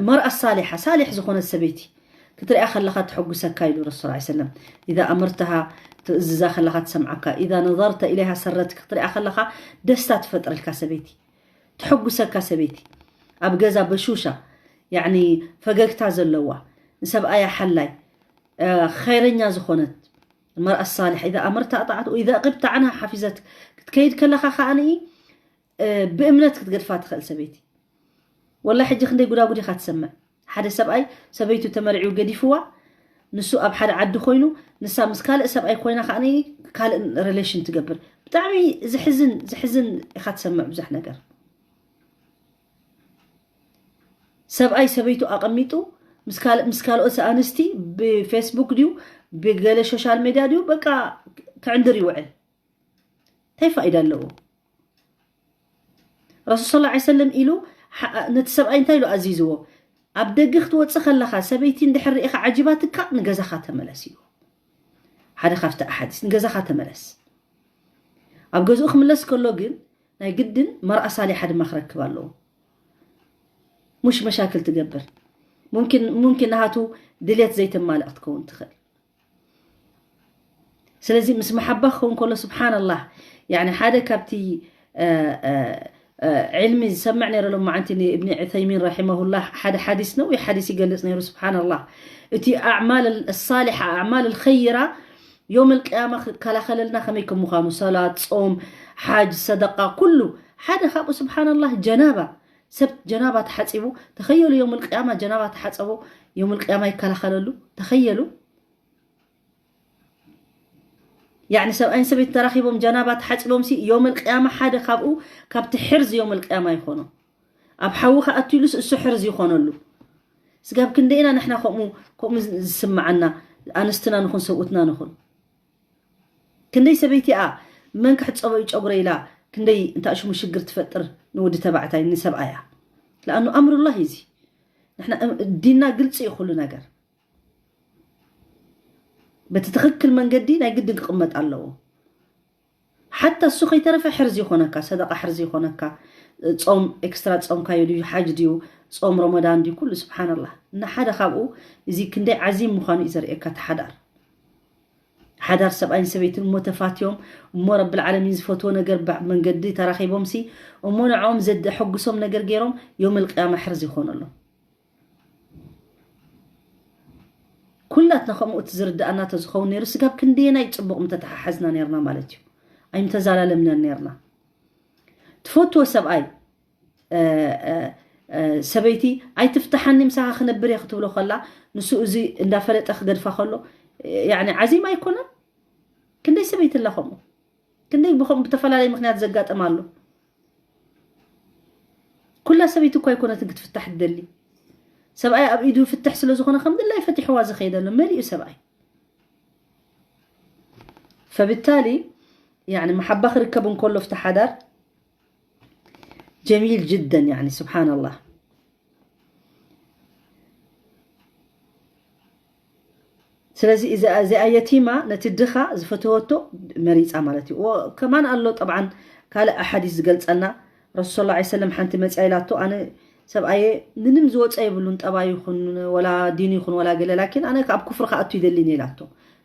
መርኣ ሳሊሓ፣ ሳሊሕ ዝኾነት ሰበይቲ ክትሪኣ ከለኻ ትሐጉሰካ ኢሉ ረሱል ሰለላሁ ዐለይሂ ወሰለም። ኢዛ ኣመርተሃ ትእዝዛ ከለኻ ትሰምዓካ፣ ኢዛ ነዘርተ ኢለይሃ ሰረትክ፣ ክትሪኣ ከለኻ ደስታ ትፈጥረልካ ሰበይቲ፣ ትሐጉሰካ ሰበይቲ፣ ኣብ ገዛ በሹሻ፣ ያኒ ፈገግታ ዘለዋ፣ ንሰብኣያ ሓላይ፣ ኸይረኛ ዝኾነት መርኣ ሳሊሕ። ኢዛ ኣመርታ ኣጣዓት፣ ኢዛ ቂብታ ዓንሃ ሓፊዘት፣ ክትከይድ ከለኻ ከኣ ብእምነት ክትገድፋ ትኽእል ሰበይቲ። ወላ ሕጂ ክንደይ ጉዳጉድ ኢኻ ትሰምዕ። ሓደ ሰብኣይ ሰበይቱ ተመርዒው ገዲፍዋ፣ ንሱ ኣብ ሓደ ዓዲ ኮይኑ፣ ንሳ ምስ ካልእ ሰብኣይ ኮይና ከዓ ካልእ ሪሌሽን ትገብር። ብጣዕሚ ዝሕዝን ዝሕዝን ኢኻ ትሰምዕ ብዙሕ ነገር። ሰብኣይ ሰበይቱ ኣቐሚጡ ምስ ካልእ ምስ ካልኦት ኣንስቲ ብፌስቡክ ድዩ ብገለ ሶሻል ሜድያ ድዩ በቃ ክዕንድር ይውዕል። እንታይ ፋይዳ ኣለዎ? ረሱል ሰለላሁ ዐለይሂ ወሰለም ኢሉ ነቲ ሰብኣይ እንታይ ኢሉ ኣዚዝዎ? ኣብ ደገ ክትወፅእ ከለኻ ሰበይቲ እንድሕር ርኢኻ ዓጂባትካ ንገዛኻ ተመለስ ኢሉ። ሓደ ካብቲ ኣሓዲስ ንገዛኻ ተመለስ። ኣብ ገዝኡ ክምለስ ከሎ ግን ናይ ግድን መርኣ ሳሊሓ ድማ ክረክብ ኣለዎ። ሙሽ መሻክል ትገብር። ሙምኪን ሙምኪን ናሃቱ ድሌት ዘይተማልእ ክትከውን ትኽእል። ስለዚ ምስ መሓባ ክኸውን ከሎ ስብሓንላህ፣ ያኒ ሓደ ካብቲ ዕልሚ ዝሰምዕ ነይረ ሎማዓንቲ ንእብኒ ዑሰይሚን ረሒመሁላህ ሓደ ሓዲስ ነዊሕ ሓዲስ ይገልፅ ነይሩ። ስብሓንላህ፣ እቲ ኣዕማል ሳሊሓ ኣዕማል ኸይራ ዮም ልቅያማ ክከላኸለልና ከመይ ከም ምዃኑ፣ ሰላት፣ ፆም፣ ሓጅ፣ ሰደቃ፣ ኩሉ ሓደ ካብኡ ስብሓንላህ ጀናባ። ሰብ ጀናባ ተሓፂቡ ተኸየሉ ዮም ልቅያማ ጀናባ ተሓፀቦ ዮም ልቅያማ ይከላኸለሉ። ተኸየሉ። ያኒ ሰብኣይን ሰበይትን ተራኺቦም ጀናባ ተሓፂቦም ሲ ዮም ልቅያማ ሓደ ካብኡ ካብቲ ሕርዚ ዮም ልቅያማ ይኾኖ። ኣብ ሓዊ ከኣትዩሉስ እሱ ሕርዚ ይኾነሉ። ስጋብ ክንደይና ንሕና ከምኡ ከምኡ ዝስምዓና ኣንስትና ንኹን ሰብኡትና ንኹን። ክንደይ ሰበይቲ እያ መን ክሕፀቦ እዩ ጨጉረ ኢላ ክንደይ እንታ ሽሙ ሽግር ትፈጥር ንወዲ ተባዕታይ ንሰብኣያ። ለኣኑ ኣምሩላህ እዩ እዚ። ንሕና ዲንና ግልፂ እዩ ኩሉ ነገር። በቲ ትኽክል መንገዲ ናይ ግድን ክቕመጥ ኣለዎ። ሓታ እሱ ከይተረፈ ሕርዚ ይኾነካ፣ ሰደቃ ሕርዚ ይኾነካ። ጾም ኤክስትራ ጾምካዮ ድዩ፣ ሓጅ ድዩ፣ ጾም ረመዳን ድዩ፣ ኩሉ ስብሓንላህ። እና ሓደ ካብኡ እዚ ክንደይ ዓዚም ምዃኑ እዩ ዘርእየካ እቲ ሓዳር። ሓዳር ሰብኣይን ሰበይትን እሞ ተፋትዮም እሞ ረብል ዓለሚን ዝፈትዎ ነገር ብ-፣ መንገዲ ተራኺቦም ሲ እሞ ንዕኦም ዘደሐጉሶም ነገር ገይሮም ዮም ልቅያማ ሕርዚ ይኾነሎም። ኩላትና ከምኡ እቲ ዝርድኣና ተዝኸውን ነይሩ ስጋብ ክንደየናይ ፅቡቕ ምተተሓሓዝና ነይርና ማለት እዩ። ኣይምተዛላለምናን ነይርና። ትፈትዎ ሰብኣይ እ፣ እ፣ እ፣ ሰበይቲ ኣይትፍትሓኒ ምሳኻ ክነብር እየ ክትብሎ ከላ ንሱ እዚ እንዳፈለጠ ክገድፋ ከሎ ያኒ ዓዚም ኣይኮነን? ክንደይ ሰበይቲ ኣላ ከምኡ? ክንደይ ብኸም ብተፈላለየ ምክንያት ዘጋጠም ኣሎ። ኩላ ሰበይቲ እኳ ኣይኮነትን ክትፍታሕ ትደሊ። ሰብኣይ ኣብ ኢዱ ፍትሕ ስለ ዝኾነ ከም ድላይ ፈቲሕዋ ዝኸይድ ኣሎ መሊኡ ሰብኣይ። ፈብታሊ ያኒ መሓባ ክርከብ እንከሎ ፍቲ ሓዳር ጀሚል ጅደን ያኒ ስብሓንላህ። ስለዚ እዚኣ እዚኣ የቲማ ነቲ ድኻ ዝፈተወቶ መሪፃ ማለት እዩ። ወ- ከማን ኣሎ ጠብዓን ካልእ ኣሓዲስ ዝገልፀልና ረሱል ሰለላሁ ዐለይሂ ወሰለም ሓንቲ መፅያ ኢላቶ ኣነ ሰብኣየ ምንም ዝወፀ የብሉን ጠባይ ይኹን ወላ ዲን ይኹን ወላ ገለ ላኪን ኣነ ካብ ኩፍሪ ክኣቱ ይደሊን ኢላቶ።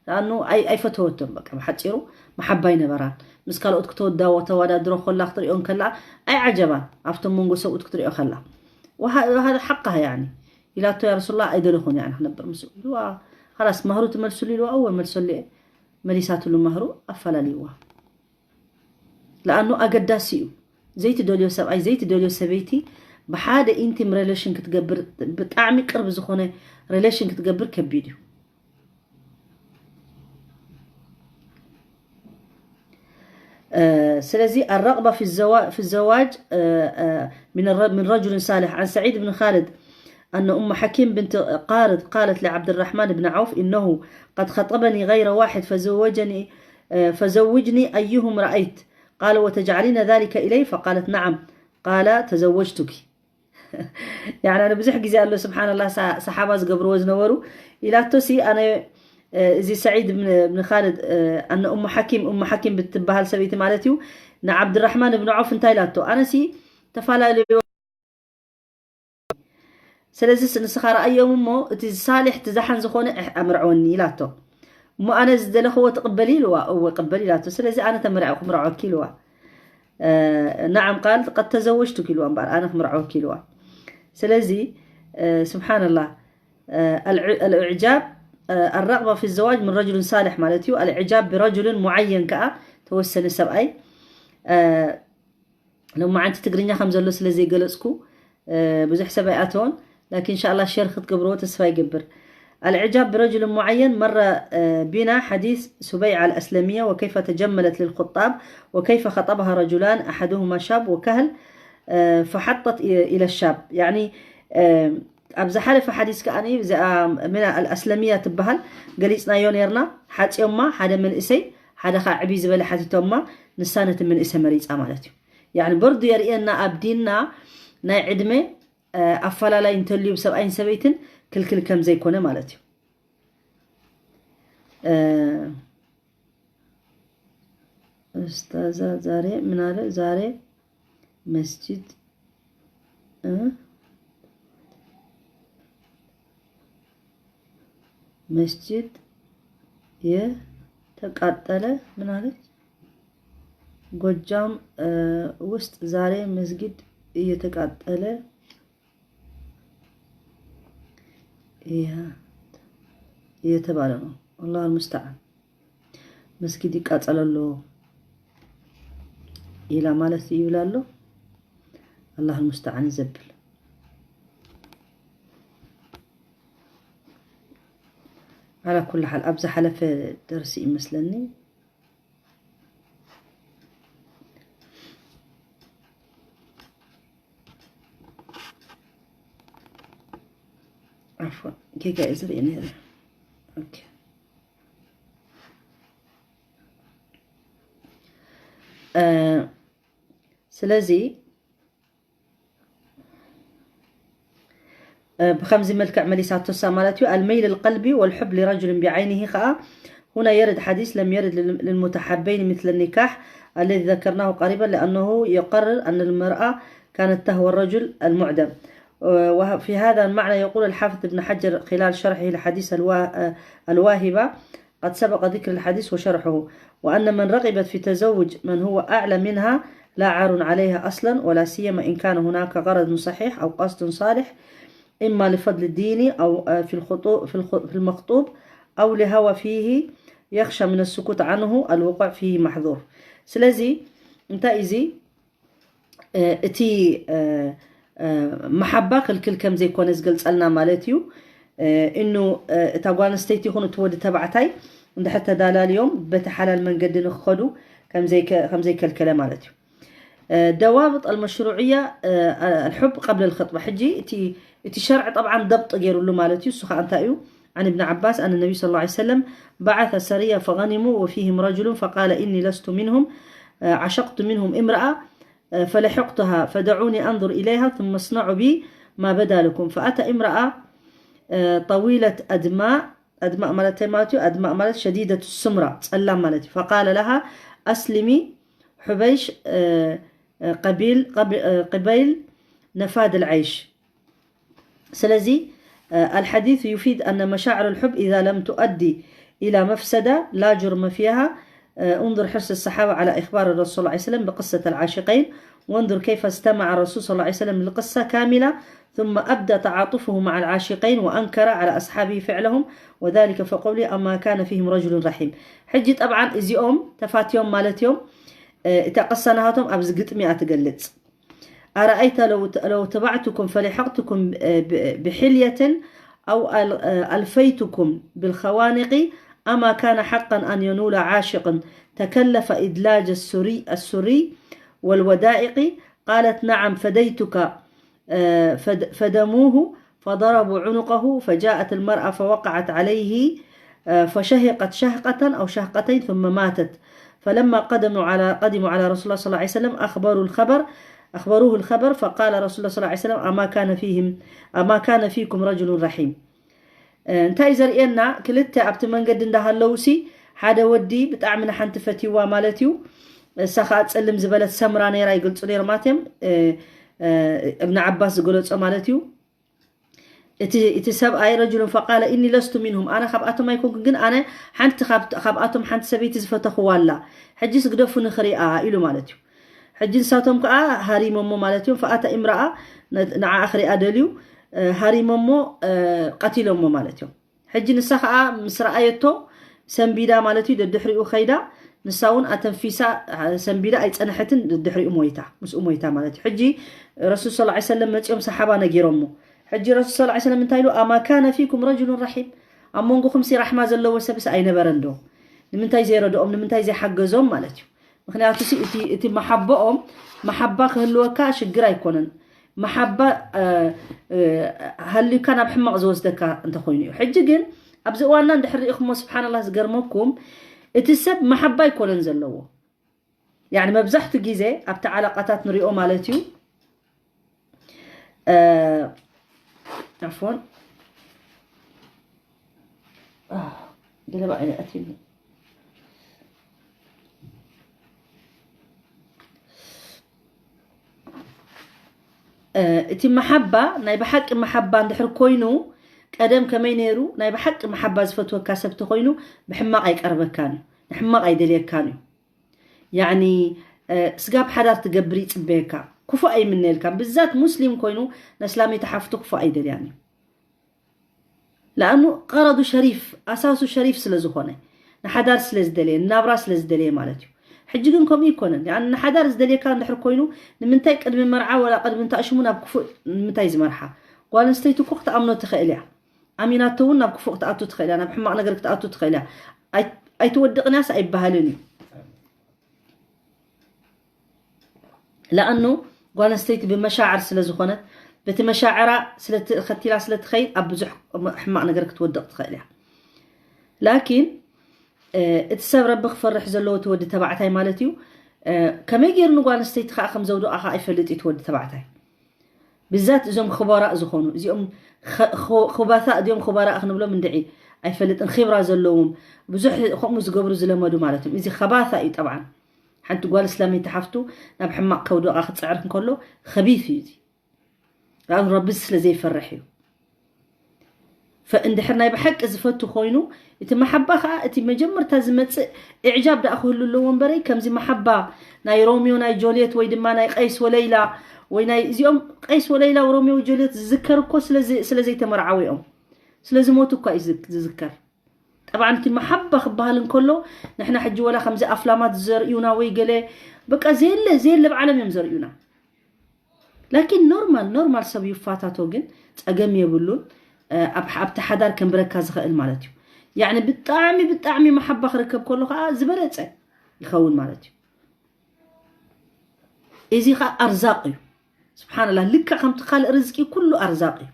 ንኣኑ ኣይ ኣይፈተወቶን በቃ ብሓፂሩ መሓባ ይነበራን ምስ ካልኦት ክተወዳዎ ተወዳድሮ ኮላ ክትሪኦ እንከላ ኣይዓጀባን ኣብቶም መንጎ ሰብኡት ክትሪኦ ከላ وه- وهذا حقها يعني ኢላቶ ያ ረሱላ ኣይደለኹን ያ ክነብር ምስ ኢልዋ ላስ ማህሩ ትመልስሉ ኢልዋ እወ መልሰሉ እየ መሊሳትሉ ማህሩ ኣፈላልይዋ ለኣኑ ኣገዳሲ እዩ ዘይትደልዮ ሰብኣይ ዘይትደልዮ ሰበይቲ ብሓደ ኢንቲም ሬሌሽን ክትገብር ብጣዕሚ ቅርብ ዝኾነ ሬሌሽን ክትገብር ከቢድ እዩ ስለዚህ الرغبة في الزواج في الزواج من رجل صالح عن سعيد بن خالد أن أم حكيم بنت قارض قالت لعبد الرحمن بن عوف إنه قد خطبني غير واحد فزوجني فزوجني أيهم رأيت قال وتجعلين ذلك إلي فقالت نعم قال تزوجتك يعني أنا بزح جزي الله سبحان الله صحابة زقبروا وزنوروا إلى توسي أنا እዚ ሰዒድ ብን ብን ካልድ ኣነ እሙ ሓኪም እሙ ሓኪም ብትበሃል ሰበይቲ ማለት እዩ ንዓብድራሕማን እብን ዖፍ እንታይ ኢላቶ ኣነሲ ተፈላለዩ ስለዚ ንስኻ ረኣዮም እሞ እቲ ሳሌሕ እቲ ዝሓን ዝኾነ ኣምርዐወኒ ኢላቶ እሞ ኣነ ዝደለኽዎ ትቕበል ኢልዋ እወ ቅበል ኢላቶ ስለዚ ኣነ ተመርዐ ክምርዐወኪ ኢልዋ ነዓም ቃል ቀድ ተዘወጅቱክ ኢልዋ እምበኣር ኣነ ክምርዐወኪ ኢልዋ ስለዚ ስብሓንላህ الإعجاب الرغبة في الزواج من رجل صالح ማለት እዩ الإعجاب برجل معين ከዓ ተወሰነ ሰብኣይ ሎማዓንቲ ትግርኛ ከም ዘሎ ስለ ዘይገለፅኩ ብዙሕ ሰብ ኣይኣተወን لكن إن شاء الله شير ክትገብርዎ ተስፋ ይገብር الإعجاب برجل معين مر بنا حديث سبيعة الأسلمية وكيف تجملت للخطاب وكيف خطبها رجلان أحدهما شاب وكهل فحطت إلى الشاب يعني ኣብ ዝሓለፈ ሓዲስ ከኣ እዚኣ ምና ኣልኣስለሚያ ትበሃል ገሊፅናዮ ነርና ሓፂዮማ ሓደ መንእሰይ ሓደ ከዓ ዕብይ ዝበለ ሓቲቶማ ንሳ ነቲ መንእሰ መሪፃ ማለት እዩ ያኒ በርዱ የርእየና ኣብ ዲንና ናይ ዕድመ ኣፈላላይ እንተልዩ ብሰብኣይን ሰበይትን ክልክል ከም ዘይኮነ ማለት እዩ ኡስታዛ ዛሬ ምን አለ ዛሬ መስጂድ መስጂድ የተቃጠለ ምን አለች ጎጃም ውስጥ ዛሬ መስጊድ እየተቃጠለ እየተባለ ነው። አላህ አልሙስተዓን። መስጊድ ይቃጠል ኣሎ ኢላ ማለት ይብል ኣሎ። አላህ አልሙስተዓን ዘብል على كل حال ኣብ ዝሓለፈ ደርሲ ይመስለኒ عفوا ጌጋ እየ ዝርኢ ነይረ ስለዚ ብከምዚ መልክዕ መሊሳቶ እሳ ማለት እዩ الميل القلبي والحب لرجل بعينه ከዓ هنا يرد حديث لم يرد للمتحابين مثل النكاح الذي ذكرناه قريبا لأنه يقرر أن المرأة كانت تهوى الرجل المعدم وفي هذا المعنى يقول الحافظ ابن حجر خلال شرحه لحديث الواهبة قد سبق ذكر الحديث وشرحه وأن من رغبت في تزوج من هو أعلى منها لا عار عليها أصلا ولا سيما إن كان هناك غرض صحيح أو قصد صالح إما لفضل الدين أو في الخطو في, الخ... في المخطوب أو لهوى فيه يخشى من السكوت عنه الوقوع فيه محظور. ስለዚ እንታይ እዚ እቲ መሓባ ክልክል ከም ዘይኮነ ዝገልጸልና ማለት እዩ እኑ እታ ጓል ኣንስተይቲ ይኹን እቲ ወዲ ተባዕታይ እንድሕር ተዳላልዮም በቲ ሓላል መንገዲ ንክኸዱ ከም ዘይከ- ከም ዘይከልከለ ማለት እዩ። ضوابط المشروعية، الحب قبل الخطبة። ሕጂ እቲ እቲ ሸርዕ ጠብዓን ደብጥ ገይሩሉ ማለት እዩ። እሱ ከዓ እንታይ እዩ? عن ابن عباس أن النبي صلى الله عليه وسلم بعث سرية فغنموا وفيهم رجل فقال: إني لست منهم، عشقت منهم امرأة، فلحقتها، فدعوني أنظر إليها ثم اصنعوا بي ما بدا لكم. فأتى امرأة طويلة أدماء، أدماء ማለት እንታይ ማለት እዩ? أدماء ማለት شديدة السمرة، ጸላም ማለት እዩ። فقال لها: أسلمي حبيش، قبيل قبيل نفاد العيش. ስለዚ الحديث يفيد أن مشاعر الحب إذا لم تؤدي إلى مفسدة لا جرم فيها. انظر حرص الصحابة على إخبار الرسول صلى الله عليه وسلم بقصة العاشقين، وانظر كيف استمع الرسول صلى الله عليه وسلم للقصة كاملة، ثم أبدى تعاطفه مع العاشقين وأنكر على أصحابه فعلهم، وذلك فقوله: أما كان فيهم رجل رحيم. ሕጂ ጠብዓን እዚኦም ተፋትዮም ማለት እዮም። እታ ቅሳ ናሃቶም ኣብዚ ግጥሚ እያ ትገልጽ። أرأيت لو لو تبعتكم فلحقتكم بحلية أو ألفيتكم بالخوانق، أما كان حقا أن ينول عاشق تكلف إدلاج السري السري والودائق؟ قالت: نعم، فديتك. فدموه فضربوا عنقه، فجاءت المرأة فوقعت عليه، فشهقت شهقة أو شهقتين ثم ماتت. فلما قدموا على قدموا على رسول الله صلى الله عليه وسلم أخبروا الخبر أخبروه الخبر، فقال رسول الله صلى الله عليه وسلم: أما كان فيهم أما كان فيكم رجل رحيم. እንታይ ዘርእየና? ክልተ ኣብቲ መንገዲ እንዳሃለውሲ ሓደ ወዲ ብጣዕሚ ንሓንቲ ፈትይዋ ማለት እዩ። እሳ ከዓ ፀልም ዝበለት ሰምራ ነይራ፣ ይገልፁ ነይሮም ኣትዮም። እብን ዓባስ ዝገለፆ ማለት እዩ። እቲ እቲ ሰብኣይ ረጅሉን ፈቃለ ኢኒ ለስቱ ሚንሁም፣ ኣነ ካብኣቶም ኣይኮንኩን፣ ግን ኣነ ሓንቲ ካብኣቶም ሓንቲ ሰበይቲ ዝፈተኽዋ ኣላ፣ ሕጂ ስግደፉ ንኽሪኣ ኢሉ ማለት እዩ። ሕጂ ንሳቶም ከዓ ሃሪሞሞ ማለት እዮም። ፈኣተ እምረኣ ንዓ ክሪኣ ደልዩ ሃሪሞሞ ቀቲሎሞ ማለት እዮም። ሕጂ ንሳ ከዓ ምስ ረኣየቶ ሰንቢዳ ማለት እዩ። ደድሕሪኡ ከይዳ ንሳ እውን ኣተንፊሳ ሰንቢዳ ኣይፀነሐትን፣ ደድሕሪኡ ሞይታ፣ ምስኡ ሞይታ ማለት እዩ። ሕጂ ረሱል ሰለላሁ ዐለይሂ ወሰለም መፂኦም ሰሓባ ነጊሮሞ። ሕጂ ረሱል ሰለላሁ ዐለይሂ ወሰለም እንታይ ኢሉ? ኣማ ካነ ፊኩም ረጅሉን ረሒም፣ ኣብ መንጎኹም ሲ ራሕማ ዘለዎ ሰብስ ኣይነበረን ዶ? ንምንታይ ዘይረድኦም፣ ንምንታይ ዘይሓገዞም ማለት እዩ። ምክንያቱ ሲ እቲ እቲ መሓባኦም፣ መሓባ ክህልወካ ሽግር ኣይኮነን። መሓባ ሃልዩካ ናብ ሕማቕ ዝወስደካ እንተኮይኑ እዩ። ሕጂ ግን ኣብዚ እዋንና እንድሕር ሪኢኹሞ፣ ስብሓንላህ፣ ዝገርመኩም፣ እቲ ሰብ መሓባ ኣይኮነን ዘለዎ። ያኒ መብዛሕቱ ግዜ ኣብቲ ዓላቃታት ንሪኦ ማለት እዩ። ዓፎን ገለ ባዕለ ኣትዩኒ። እቲ መሓባ ናይ ብሓቂ መሓባ እንድሕር ኮይኑ፣ ቀደም ከመይ ነይሩ? ናይ ብሓቂ መሓባ ዝፈትወካ ሰብ ተኮይኑ ብሕማቕ ኣይቀርበካን እዩ፣ ንሕማቕ ኣይደልየካን እዩ። ያኒ ስጋብ ሓዳር ትገብር ይፅበየካ፣ ክፉእ ኣይምነየልካን። ብዛት ሙስሊም ኮይኑ ነስላመይቲ ሓፍቱ ክፉእ ኣይደልያን እዩ። ለኣኑ ቀረዱ ሸሪፍ፣ ኣሳሱ ሸሪፍ ስለ ዝኾነ፣ ንሓዳር ስለ ዝደለየ፣ ናብራ ስለ ዝደለየ ማለት እዩ። ሕጂ ግን ከምኡ ይኮነን። ያኒ ንሓዳር ዝደልየካ እንድሕር ኮይኑ፣ ንምንታይ ቅድሚ መርዓ ወላ ቅድሚ እንታእሽሙ ናብ ክፉእ ንምንታይ ዝመርሓ? ጓል ኣንስተይቲ እኮ ክትኣምኖ ትኽእል እያ። ኣሚናቶ እውን ናብ ክፉእ ክትኣቱ ትኽእል እያ፣ ናብ ሕማቕ ነገር ክትኣቱ ትኽእል እያ። ኣይትወድቕን እያስ ኣይበሃልን እዩ። ለኣኑ ጓል ኣንስተይቲ ብመሻዕር ስለ ዝኾነት፣ በቲ መሻዕራ ከቲላ ስለ ትኸይድ ኣብ ብዙሕ ሕማቕ ነገር ክትወድቕ ትኽእል እያ። ላኪን እቲ ሰብ ረቢ ክፈርሕ ዘለዎ እቲ ወዲ ተባዕታይ ማለት እዩ፣ ከመይ ገይሩ ንጓል ኣንስተይቲ ከዓ ከም ዘውድቓ ከዓ ይፈልጥ እዩ እቲ ወዲ ተባዕታይ። ብዛት እዞም ክበራእ ዝኾኑ እዚኦም ክባታእ ድዮም ክበራእ ክንብሎም እንድዒ ኣይፈልጥን። ኺብራ ዘለዎም ብዙሕ ከምኡ ዝገብሩ ዝለመዱ ማለት እዮም። እዚ ከባታ እዩ ጠብዓን። ሓንቲ ጓል እስላመይቲ ሓፍቱ ናብ ሕማቕ ከውድቓ ክፅዕር እንከሎ ኸቢት እዩ እዚ። ራእን ረቢ ስለ ዘይፈርሕ እዩ። ፈእንድሕር ናይ ብሓቂ ዝፈቱ ኮይኑ እቲ መሓባ ከዓ እቲ መጀመርታ ዝመፅእ እዕጃብ ደኣ ክህሉ ኣለዎ እምበረይ ከምዚ መሓባ ናይ ሮሚዮ ናይ ጆልየት ወይ ድማ ናይ ቀይስ ወለይላ ወይ ናይ እዚኦም ቀይስ ወለይላ ሮሚዮ ጆልየት ዝዝከር እኮ ስለ ዘይተመርዓዊ እዮም። ስለ ዝሞቱ እኳ እዩ ዝዝከር። ጠብዓን እቲ መሓባ ክበሃል እንከሎ ንሕና ሕጂ ወላ ከምዚ ኣፍላማት ዘርእዩና ወይ ገለ በቃ ዘየለ ዘየለ ብዓለም እዮም ዘርእዩና። ላኪን ኖርማል ኖርማል ሰብ ይፋታቶ ግን ፀገም የብሉን። ኣብቲ ሓዳር ከንብረካ ዝኽእል ማለት እዩ። ያኒ ብጣዕሚ ብጣዕሚ መሓባ ክርከብ ከሎ ከዓ ዝበለፀ ይኸውን ማለት እዩ። እዚ ኸዓ ኣርዛቕ እዩ። ስብሓንላ፣ ልክዕ ከምቲ ካልእ ርዝቂ ኩሉ ኣርዛቕ እዩ።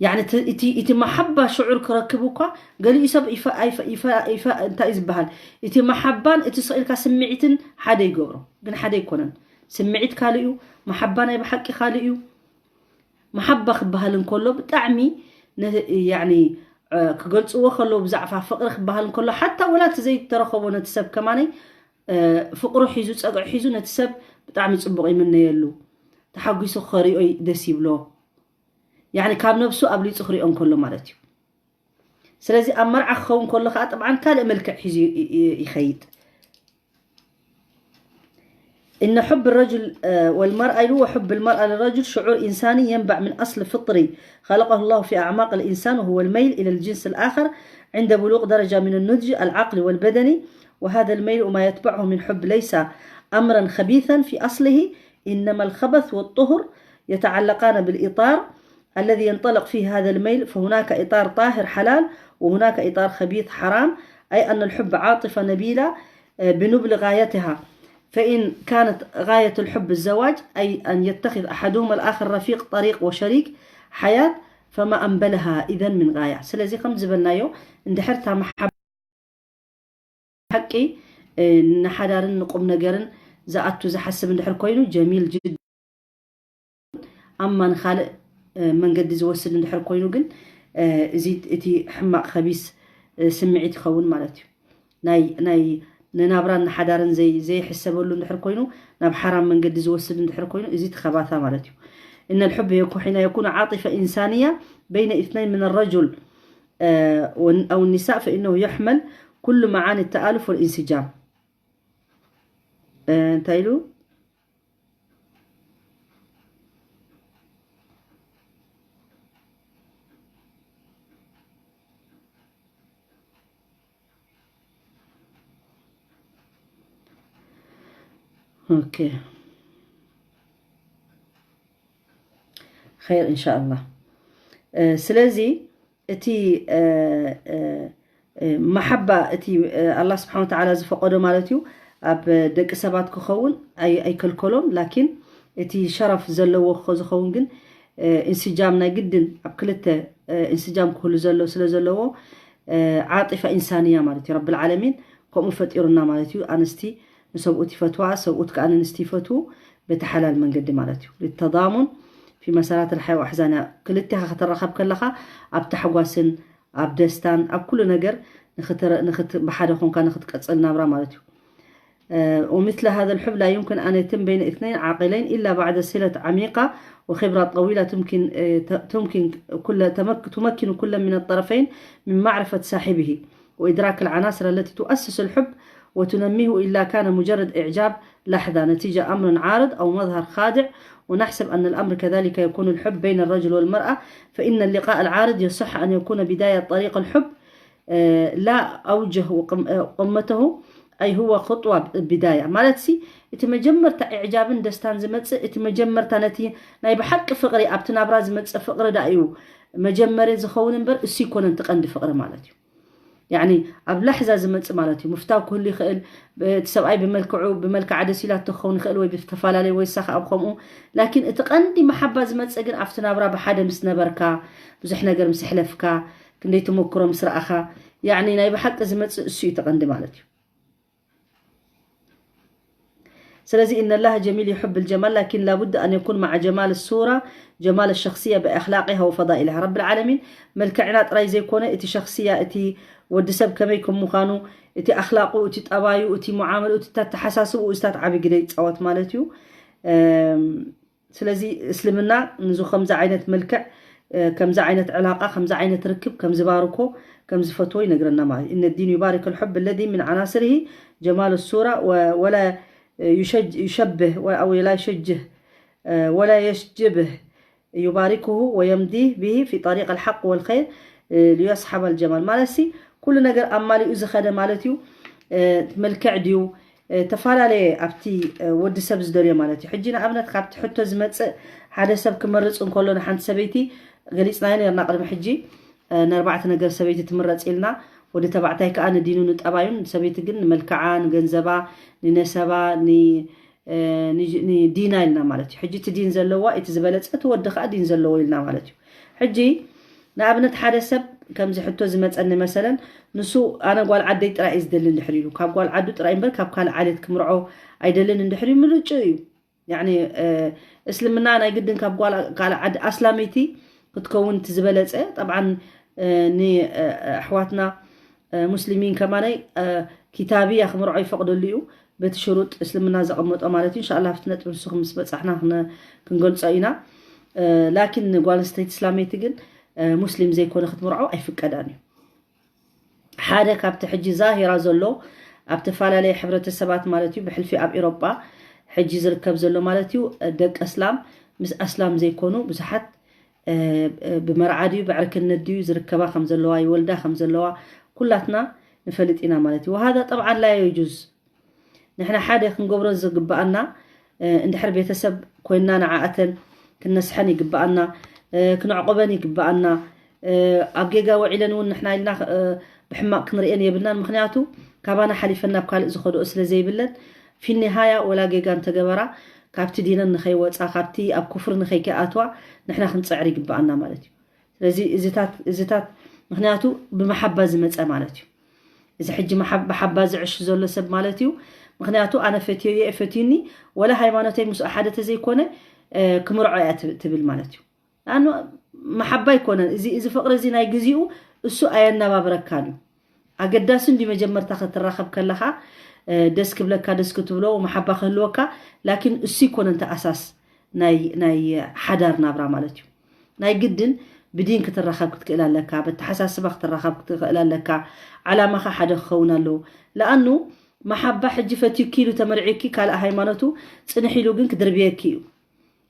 ያኒ እቲ፣ እቲ፣ እቲ መሓባ ሽዑር ክረክብ እኳ ገሊኡ ሰብ ይፈ-፣ ኣይፈ-፣ ይፈ-፣ ይፈ-፣ እንታይ እዩ ዝበሃል? እቲ መሓባን እቲ ስቕ ኢልካ ስምዒትን ሓደ ይገብሮ፣ ግን ሓደ ኣይኮነን። ስምዒት ካልእ እዩ፣ መሓባ ናይ ብሓቂ ካልእ እዩ። መሓባ ክበሃል እንከሎ ብጣዕሚ ነ-፣ ያኒ፣ እ፣ ክገልጽዎ ከለዉ ብዛዕባ ፍቕሪ ክበሃል እንከሎ ሓታ ወላ እቲ ዘይተረኸቦ ነቲ ሰብ ከማነይ፣ እ፣ ፍቕሩ ሒዙ፣ ጸግዒ ሒዙ ነቲ ሰብ ብጣዕሚ ጽቡቕ ይምነየሉ። ተሓጒሱ ክኸሪኦ ይ-፣ ደስ ይብሎ። ያኒ ካብ ነብሱ ኣብሊጹ ክሪኦ እንከሎ ማለት እዩ። ስለዚ ኣብ መርዓ ክኸውን ከሎ ኸዓ ጥብዓን ካልእ መልክዕ ሒዙ ይ-፣ ይ-፣ ይኸይድ። إن حب الرجل، آه، والمرأة، وحب المرأة للرجل شعور إنساني ينبع من أصل فطري خلقه الله في أعماق الإنسان، وهو الميل إلى الجنس الآخر عند بلوغ درجة من النضج العقلي والبدني، وهذا الميل وما يتبعه من حب ليس أمرا خبيثا في أصله، إنما الخبث والطهر يتعلقان بالإطار الذي ينطلق فيه هذا الميل، فهناك إطار طاهر حلال، وهناك إطار خبيث حرام، أي أن الحب عاطفة نبيلة، آه، بنبل غايتها، فإن كانت غاية الحب الزواج، أي أن يتخذ أحدهما الآخر رفيق طريق وشريك حياة، فما أنبلها إذن من غاية. ስለዚ ከም ዝበልናዮ እንድሕር እታ መሓባ ሓቂ፣ እ፣ ንሓዳርን ንቁም ነገርን ዝኣቱ ዝሓስብ እንድሕር ኮይኑ ጀሚል ጅድ፣ ኣማ ንኻልእ፣ እ፣ መንገዲ ዝወስድ እንድሕር ኮይኑ ግን፣ እ፣ እዚ እቲ ሕማቕ ኸቢስ፣ እ፣ ስምዒት ይኸውን ማለት እዩ። ናይ፣ ናይ ንናብራን ንሓዳርን ዘይ-፣ ዘይሕሰበሉ እንድሕር ኮይኑ፣ ናብ ሓራም መንገዲ ዝወስድ እንድሕር ኮይኑ፣ እዚ እቲ ኸባታ ማለት እዩ። إن الحب يكون حين يكون عاطفة إنسانية بين اثنين من الرجل، آه، ون-، أو النساء، فإنه يحمل كل معاني التآلف والانسجام. آه، እንታይ ኢሉ? ኦኬ። ኸይር፣ እንሻኣላህ። እ፣ ስለዚ እቲ፣ እ፣ እ፣ እ፣ መሓባ፣ እቲ፣ እ፣ ኣላህ ስብሓን ወተዓላ ዝፈቐዶ ማለት እዩ፣ ኣብ ደቂ ሰባት ክኸውን ኣይ-፣ ኣይከልከሎም። ላኪን እቲ ሸረፍ ዘለዎ ክኸ-፣ ዝኸውን ግን፣ እ፣ እንስጃም ናይ ግድን ኣብ ክልተ፣ እ፣ እንስጃም ክህሉ ዘሎ፣ ስለ ዘለዎ፣ እ፣ ዓጢፋ ኢንሳንያ ማለት እዩ። ረብል ዓለሚን ከምኡ ፈጢሩና ማለት እዩ። ኣንስቲ ንሰብኡት ይፈትዋ፣ ሰብኡት ከኣ ንንስቲ ይፈትዉ፣ በቲ ሓላል መንገዲ ማለት እዩ። للتضامن في مسارات الحياة وأحزانها። ክልቴኻ ከተራኸብ ከለኻ ኣብ ታሕጓስን ኣብ ደስታን ኣብ ኩሉ ነገር ንኽትረ-፣ ንኽት-፣ ብሓደ ኾንካ ንኽትቀጽል ናብራ ማለት እዩ። آه، ومثل هذا الحب لا يمكن أن يتم بين اثنين عاقلين إلا بعد صلة عميقة وخبرة طويلة تمكن، آه، ت-، تمكن كل، تمك-، تمكن كل من الطرفين من معرفة صاحبه وإدراك العناصر التي تؤسس الحب وتنميه، إلا كان مجرد إعجاب لحظة نتيجة أمر عارض أو مظهر خادع، ونحسب أن الأمر كذلك يكون الحب بين الرجل والمرأة، فإن اللقاء العارض يصح أن يكون بداية طريق الحب، آه، لا أوجه وقم-، آه، قمته، أي هو خطوة بداية. ማለት ሲ እቲ መጀመርታ ኢዕጃብን ደስታን ዝመጽእ፣ እቲ መጀመርታ ነቲ ናይ ብሓቂ ፍቕሪ ኣብቲ ናብራ ዝመጽእ ፍቕሪ ዳ እዩ መጀመርያ ዝኸውን እምበር እሱ ይኮነን እቲ ቀንዲ ፍቕሪ ማለት እዩ። ያኒ ኣብ ላሕዛ ዝመጽእ ማለት እዩ። ምፍታው ክህሉ ይኽእል፣ እቲ ሰብኣይ ብመልክዑ፣ ብመልክዓ ደስ ኢላቶ ክኸውን ይኽእል፣ ወይ ብዝተፈላለየ፣ ወይ ሳኻ ኣብ ከምኡ። ላኪን እቲ ቀንዲ መሓባ ዝመጽእ ግን ኣብቲ ናብራ ብሓደ ምስ ነበርካ፣ ብዙሕ ነገር ምስ ኣሕለፍካ፣ ክንደይ ተመክሮ ምስ ረኣኻ፣ ያኒ ናይ ብሓቂ ዝመጽእ እሱ እዩ እቲ ቀንዲ ማለት እዩ። ስለዚ إن الله جميل يحب الجمال، لكن لابد أن يكون مع جمال الصورة جمال الشخصية بأخلاقها وفضائلها. ረብል ዓለሚን መልክዕና ጥራይ ዘይኮነ፣ እቲ ሸኽስያ፣ እቲ ወዲ ሰብ ከመይ ከም ምዃኑ፣ እቲ ኣኽላቁ፣ እቲ ጠባዩ፣ እቲ ሙዓመልኡ፣ እቲ ኣተሓሳስብኡ፣ እዚታት ዓቢ ግደ ይጻወት ማለት እዩ። እም፣ ስለዚ እስልምና ንዚ ከምዚ ዓይነት መልክዕ፣ እ፣ ከምዚ ዓይነት ዕላቃ፣ ከምዚ ዓይነት ርክብ ከም ዝባርኮ፣ ከም ዝፈትዎ ይነግረና ማለት እዩ። إن الدين يبارك الحب الذي من عناصره جمال الصورة و-، ولا يشج-، يشبه و-، أو لا يشجه، እ፣ ولا يشجبه، يباركه ويمديه به في طريق الحق والخير، እ፣ ليصحب الجمال። ማለት ሲ ኩሉ ነገር ኣማሊኡ ዝኸደ ማለት እዩ። እ፣ መልክዕ ድዩ፣ እ፣ ተፈላለየ ኣብቲ፣ እ፣ ወዲ ሰብ ዝደልዮ ማለት እዩ። ሕጂ ንኣብነት ካብቲ ሕቶ ዝመጽእ ሓደ ሰብ ክመርጽ እንከሎ ንሓንቲ ሰበይቲ ገሊጽናዮ ነርና ቅድሚ ሕጂ፣ እ፣ ንኣርባዕተ ነገር ሰበይቲ ትምረጽ ኢልና። ወዲ ተባዕታይ ከዓ ንዲኑ ንጠባዩን፣ ሰበይቲ ግን ንመልክዓ፣ ንገንዘባ፣ ንነሰባ፣ ን-፣ እ፣ ንጅ-፣ ንዲና ኢልና ማለት እዩ። ሕጂ እቲ ዲን ዘለዋ፣ እቲ ዝበለጸ፣ እቲ ወዲ ከዓ ዲን ዘለዎ ኢልና ማለት እዩ። ሕጂ ንኣብነት ሓደ ሰብ ከምዚ ሕቶ ዝመጸኒ መሰለን፣ ንሱ ኣነ ጓል ዓደይ ጥራይ እየ ዝደሊ እንድሕር ኢሉ፣ ካብ ጓል ዓዱ ጥራይ እምበር ካብ ካልእ ዓሌት ክምርዖ ኣይደልን እንድሕር እዩ፣ ምርጭኡ እዩ። ያኒ፣ እ፣ እስልምና ናይ ግድን ካብ ጓል ካልእ ዓዲ ኣስላመይቲ ክትከውን እቲ ዝበለጸ። ጠብዓን፣ እ፣ ን፣ እ፣ ኣሕዋትና፣ እ፣ ሙስሊሚን ከማነይ፣ እ፣ ኪታብያ ክምርዖ ይፈቕደሉ እዩ። በቲ ሽሩጥ እስልምና ዘቐመጦ ማለት እዩ። ኢንሻኣላህ ኣብቲ ነጥቢ ንሱ ምስ በጻሕና ክነ-፣ ክንገልጾ ኢና። እ፣ ላኪን ንጓል ኣንስተይቲ እስላመይቲ ግን፣ እ፣ ሙስሊም ዘይኮነ ክትምርዖ ኣይፍቀዳን እዩ። ሓደ ካብቲ ሕጂ ዛሂራ ዘሎ ኣብ ተፈላለየ ሕብረተሰባት ማለት እዩ፣ ብሕልፊ ኣብ ኤሮጳ ሕጂ ዝርከብ ዘሎ ማለት እዩ፣ ደቂ እስላም ምስ ኣስላም ዘይኮኑ ብዙሓት፣ እ፣ እ፣ ብመርዓ ድዩ ብዕርክነት ድዩ ዝርከባ ከም ዘለዋ፣ ይወልዳ ከም ዘለዋ ኩላትና ንፈልጥ ኢና ማለት እዩ። ወሃዛ ጠብዓን ላ የጁዝ። ንሕና ሓደ ክንገብሮ ዝግብኣና፣ እ፣ እንድሕር ቤተሰብ ኮይንና ንዓኣተን ክነስሐን ይግብኣና፣ እ፣ ክንዕቆበን ይግብኣና። እ፣ ኣብ ጌጋ ውዒለን እውን ንሕና ኢልና፣ እ፣ ብሕማቕ ክንርእየን የብልናን። ምኽንያቱ ካባና ሓሊፈን ናብ ካልእ ዝኸድኦ ስለ ዘይብለን፣ ፊኒሃያ ወላ ጌጋ እንተገበራ ካብቲ ዲነን ንኸይወፃ፣ ካብቲ ኣብ ኩፍሪ ንኸይከኣትዋ ንሕና ክንፅዕር ይግብኣና ማለት እዩ። ስለዚ እዚታት፣ እዚታት ምኽንያቱ ብመሓባ ዝመፀ ማለት እዩ። እዚ ሕጂ መሓ-፣ ብሓባ ዝዕሽ ዘሎ ሰብ ማለት እዩ። ምኽንያቱ ኣነ ፈትዮ እየ፣ ፈትዩኒ፣ ወላ ሃይማኖተይ ምስኡ ሓደ ተዘይኮነ፣ እ፣ ክምርዖ እያ ትብ-፣ ትብል ማለት እዩ። ኣኑ መሓባ ኣይኮነን። እዚ፣ እዚ ፍቕሪ እዚ ናይ ግዚኡ እሱ ኣየናባብረካን እዩ። ኣገዳሲ እንዲ መጀመርታ ክትራኸብ ከለኻ፣ እ፣ ደስ ክብለካ፣ ደስ ክትብሎ፣ መሓባ ክህልወካ፣ ላኪን እሱ ይኮነን ተኣሳስ ናይ፣ ናይ ሓዳር ናብራ ማለት እዩ። ናይ ግድን ብዲን ክትራኸብ ክትክእል ኣለካ፣ በተሓሳስባ ክትራኸብ ክትክእል ኣለካ፣ ዓላማኻ ሓደ ክኸውን ኣለዎ። ለኣኑ መሓባ ሕጂ ፈትዩኪ ኢሉ ተመርዒኪ ካልእ ሃይማኖቱ ጽንሕ ኢሉ ግን ክድርብየኪ እዩ።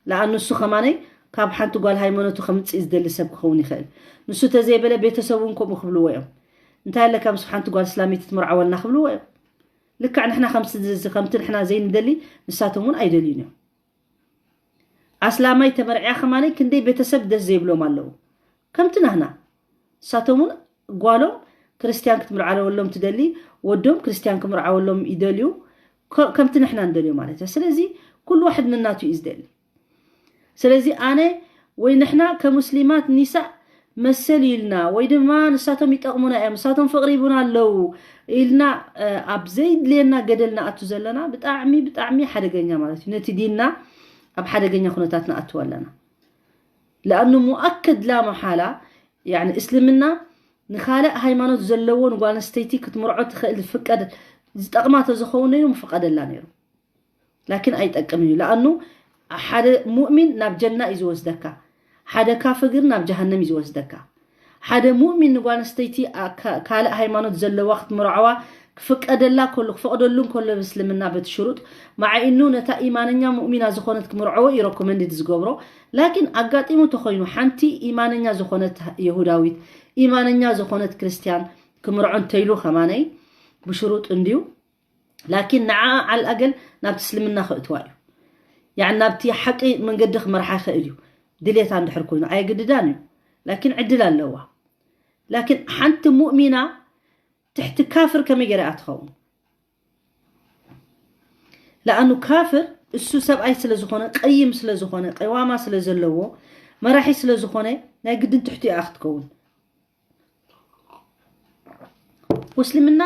ለኣኑ እሱ ከማነይ ካብ ሓንቲ ጓል ሃይማኖቱ ከምጽእ ዝደሊ ሰብ ክኸውን ይኽእል። ንሱ ተዘይበለ ቤተሰቡ እውን ከምኡ ክብልዎ እዮም። እንታይ ኣለካ ምስ ሓንቲ ጓል እስላመይቲ ትምርዓወልና ክብልዎ እዮም። ልክዕ ንሕና ከምስ-፣ ከምቲ ንሕና ዘይንደሊ ንሳቶም እውን ኣይደልዩን እዮም። ኣስላማይ ተመርዕያ ከማነይ ክንደይ ቤተሰብ ደስ ዘይብሎም ኣለዉ። ከምቲ ናህና ንሳቶም እውን ጓሎም ክርስትያን ክትምርዓወሎም ትደሊ፣ ወዶም ክርስትያን ክምርዓወሎም ይደልዩ፣ ከ-፣ ከምቲ ንሕና ንደልዮ ማለት እዩ። ስለዚ ኩሉ ዋሕድ ንናቱ እዩ ዝደሊ። ስለዚ ኣነ ወይ ንሕና ከሙስሊማት ኒሳእ መሰል ኢልና ወይ ድማ ንሳቶም ይጠቕሙና እዮም፣ ንሳቶም ፍቕሪ ይቡና ኣለዉ ኢልና፣ እ፣ ኣብ ዘይድልየና ገደል ንኣቱ ዘለና ብጣዕሚ፣ ብጣዕሚ ሓደገኛ ማለት እዩ። ነቲ ዲንና ኣብ ሓደገኛ ኩነታት ንኣትዎ ኣለና። ለኣኑ ሙኣከድ ላ መሓላ፣ ያኒ እስልምና ንኻልእ ሃይማኖት ዘለዎ ንጓል ኣንስተይቲ ክትምርዖ ትኽእል ዝፍቀድ ዝጠቕማ ተዝኸውን ነይሩ ምፍቀደላ ነይሩ። ላኪን ኣይጠቅም እዩ። ለኣኑ ሓደ ሙእሚን ናብ ጀና እዩ ዝወስደካ፣ ሓደ ካፍር ግን ናብ ጀሃነም እዩ ዝወስደካ። ሓደ ሙእሚን ንጓል ኣንስተይቲ ኣ-፣ ካ-፣ ካልእ ሃይማኖት ዘለዋ ክትምርዓዋ ክፍቀደላ ከሎ፣ ክፈቕደሉ እንከሎ ብእስልምና በቲ ሽሩጥ፣ መዓ ኢኑ ነታ ኢማነኛ ሙእሚና ዝኾነት ክምርዓዎ እዩ ረኮመንድድ ዝገብሮ። ላኪን ኣጋጢሙ ተኾይኑ ሓንቲ ኢማነኛ ዝኾነት የሁዳዊት፣ ኢማነኛ ዝኾነት ክርስትያን ክምርዖ እንተይሉ ከማነይ ብሽሩጥ እንድዩ። ላኪን ንዓኣ ዓል ኣገል ናብቲ እስልምና ከእትዋ እዩ። ያኒ ናብቲ ሓቂ መንገዲ ክመርሓ ይኽእል እዩ። ድሌታ እንድሕር ኮይኑ ኣየግድዳን እዩ። ላኪን ዕድል ኣለዋ። ላኪን ሓንቲ ሙእሚና ትሕቲ ካፍር ከመይ ገይራ እያ ትኸውን? ለኣኑ ካፍር እሱ ሰብኣይ ስለ ዝኾነ፣ ቀይም ስለ ዝኾነ፣ ቀዋማ ስለ ዘለዎ፣ መራሒ ስለ ዝኾነ፣ ናይ ግድን ትሕቲ እያ ክትከውን። ወስልምና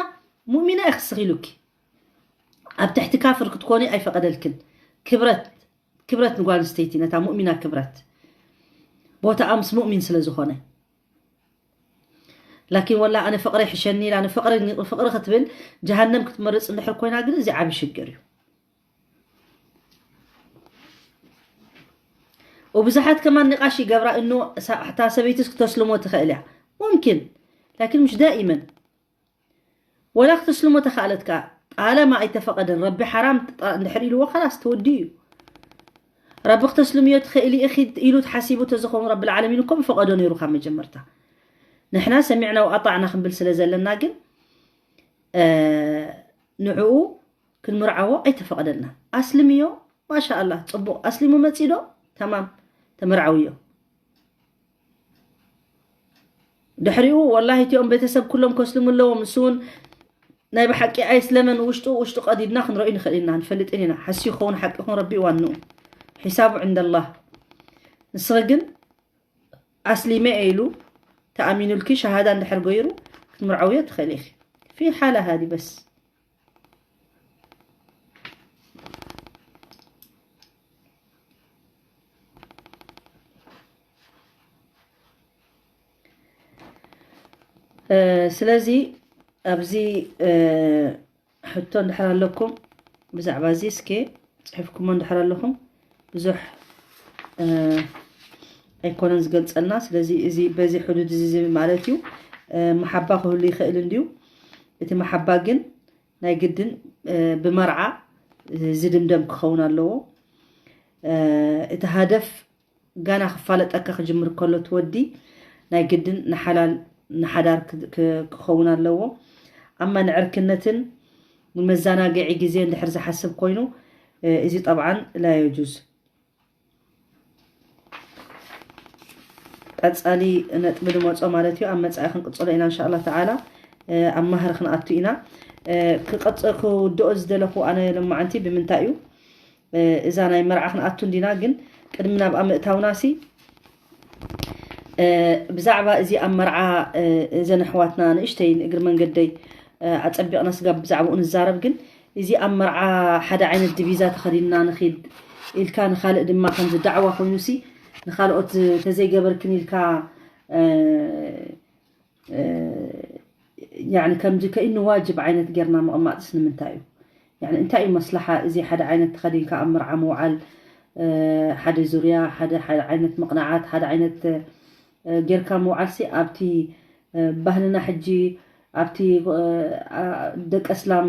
ሙእሚና ይኽስኽ ኢሉኪ። ኣብ ትሕቲ ካፍር ክትኮኒ ኣይፈቐደልክን። ክብረት፣ ክብረት ንጓል ኣንስተይቲ፣ ነታ ሙእሚና ክብረት። ቦታኣ ምስ ሙእሚን ስለ ዝኾነ። ላኪን ወላ ኣነ ፍቕሪ ይሕሸኒ ኢላ፣ ኣነ ፍቕሪ፣ ፍቕሪ ክትብል ጀሃነም ክትመርጽ እንድሕር ኮይና ግን እዚ ዓቢ ሽግር እዩ። ወብዙሓት ከማን ኒቃሽ ይገብራ እኖ ሳ-፣ እታ ሰበይትስ ክተስልሞ ትኽእል እያ። ሙምኪን፣ ላኪን ምሽ ዳኢመን። ወላ ክተስልሞ ተኻእለት ከኣ፣ ጣለማ ኣይተፈቐደን፣ ረቢ ሓራም ጣ-፣ እንድሕር ኢልዎ፣ ኻላስ ተወዲኡ እዩ። ረቢ ክተስልምዮ ትኽእሊ ኢኺ ኢሉ ተሓሲቡ ተዝኸውን፣ ረቢ ልዓለሚን እኮ ምፈቐዶ ነይሩ ካብ መጀመርታ። ንሕና ሰሚዕና ወኣጣዕና ክንብል ስለ ዘለና ግን፣ እ፣ ንዕኡ ክንምርዓዎ ኣይተፈቐደልና። ኣስልምዮ፣ ማሻኣላህ፣ ጽቡቕ። ኣስሊሙ መጺ ዶ? ተማም፣ ተመርዓውዮ። ድሕሪኡ ወላሂ እቲኦም ቤተሰብ ኩሎም ከስልሙ ኣለዎም። እሱ እውን ናይ ብሓቂ ኣይስለመን። ውሽጡ ውሽጡ ቀዲድና ክንረእዩ ንኽእል ኢና፣ ንፈልጥን ኢና። ሓስዩ ክኸውን ሓቂ ይኹን ረቢ ዋንኡ ሒሳቡ ዕንደላህ። ንስኺ ግን ኣስሊመ እየ ኢሉ ተኣሚኑልኪ ሸሃዳ እንድሕር ገይሩ ክትምርዓውዮ ትኽእል ኢኺ። ፊ ሓላ ሃዲ በስ። ስለዚ ኣብዚ ሕቶ እንድሕር ኣለኩም ብዛዕባ እዚ እስከ ጽሒፍኩሞ እንድሕር ኣለኹም ብዙሕ ኣይኮነን ዝገልጸልና። ስለዚ እዚ በዚ ሕዱድ እዚ ማለት እዩ። መሓባ ክህሉ ይኽእል እንድዩ። እቲ መሓባ ግን ናይ ግድን ብመርዓ ዝድምደም ክኸውን ኣለዎ። እቲ ሃደፍ ጋና ክፋለጠካ ክጅምር ከሎ እቲ ወዲ ናይ ግድን ንሓላል ንሓዳር ክኸውን ኣለዎ። ኣማ ንዕርክነትን ንመዘናግዒ ግዜ እንድሕር ዝሓስብ ኮይኑ እዚ ጠብዓን ላ የጁዝ። ቀጻሊ ነጥቢ ንመጾ ማለት እዩ። ኣብ መጻኢ ክንቅጽሎ ኢና እንሻላ ተዓላ። ኣብ ማህር ክንኣቱ ኢና። ክውድኦ ዝደለኹ ኣነ ለማዓንቲ ብምንታይ እዩ እዛ ናይ መርዓ ክንኣቱ እንዲና። ግን ቅድሚ ናብኣ ምእታውና ሲ ብዛዕባ እዚ ኣብ መርዓ እዘን ኣሕዋትና ንእሽተይ ንእግሪ መንገደይ ኣጸቢቕና ስጋብ ብዛዕባኡ ንዛረብ። ግን እዚ ኣብ መርዓ ሓደ ዓይነት ድቪዛ ተኸዲንና ንኺድ ኢልካ ንኻልእ ድማ ከምዚ ዳዕዋ ኮይኑሲ ንኻልኦት ተዘይገበርክን ኢልካ ከምዚ ከኢኑ ዋጅብ ዓይነት ጌርና ምቕማጥስ ንምንታይ እዩ? እንታይ እዩ መስላሓ እዚ ሓደ ዓይነት ተኸዲንካ ኣብ መርዓ ምውዓል? ሓደ ዙርያ፣ ሓደ ዓይነት ምቕናዓት፣ ሓደ ዓይነት ጌርካ ምውዓልሲ ኣብቲ ባህልና ሕጂ ኣብቲ ደቂ እስላም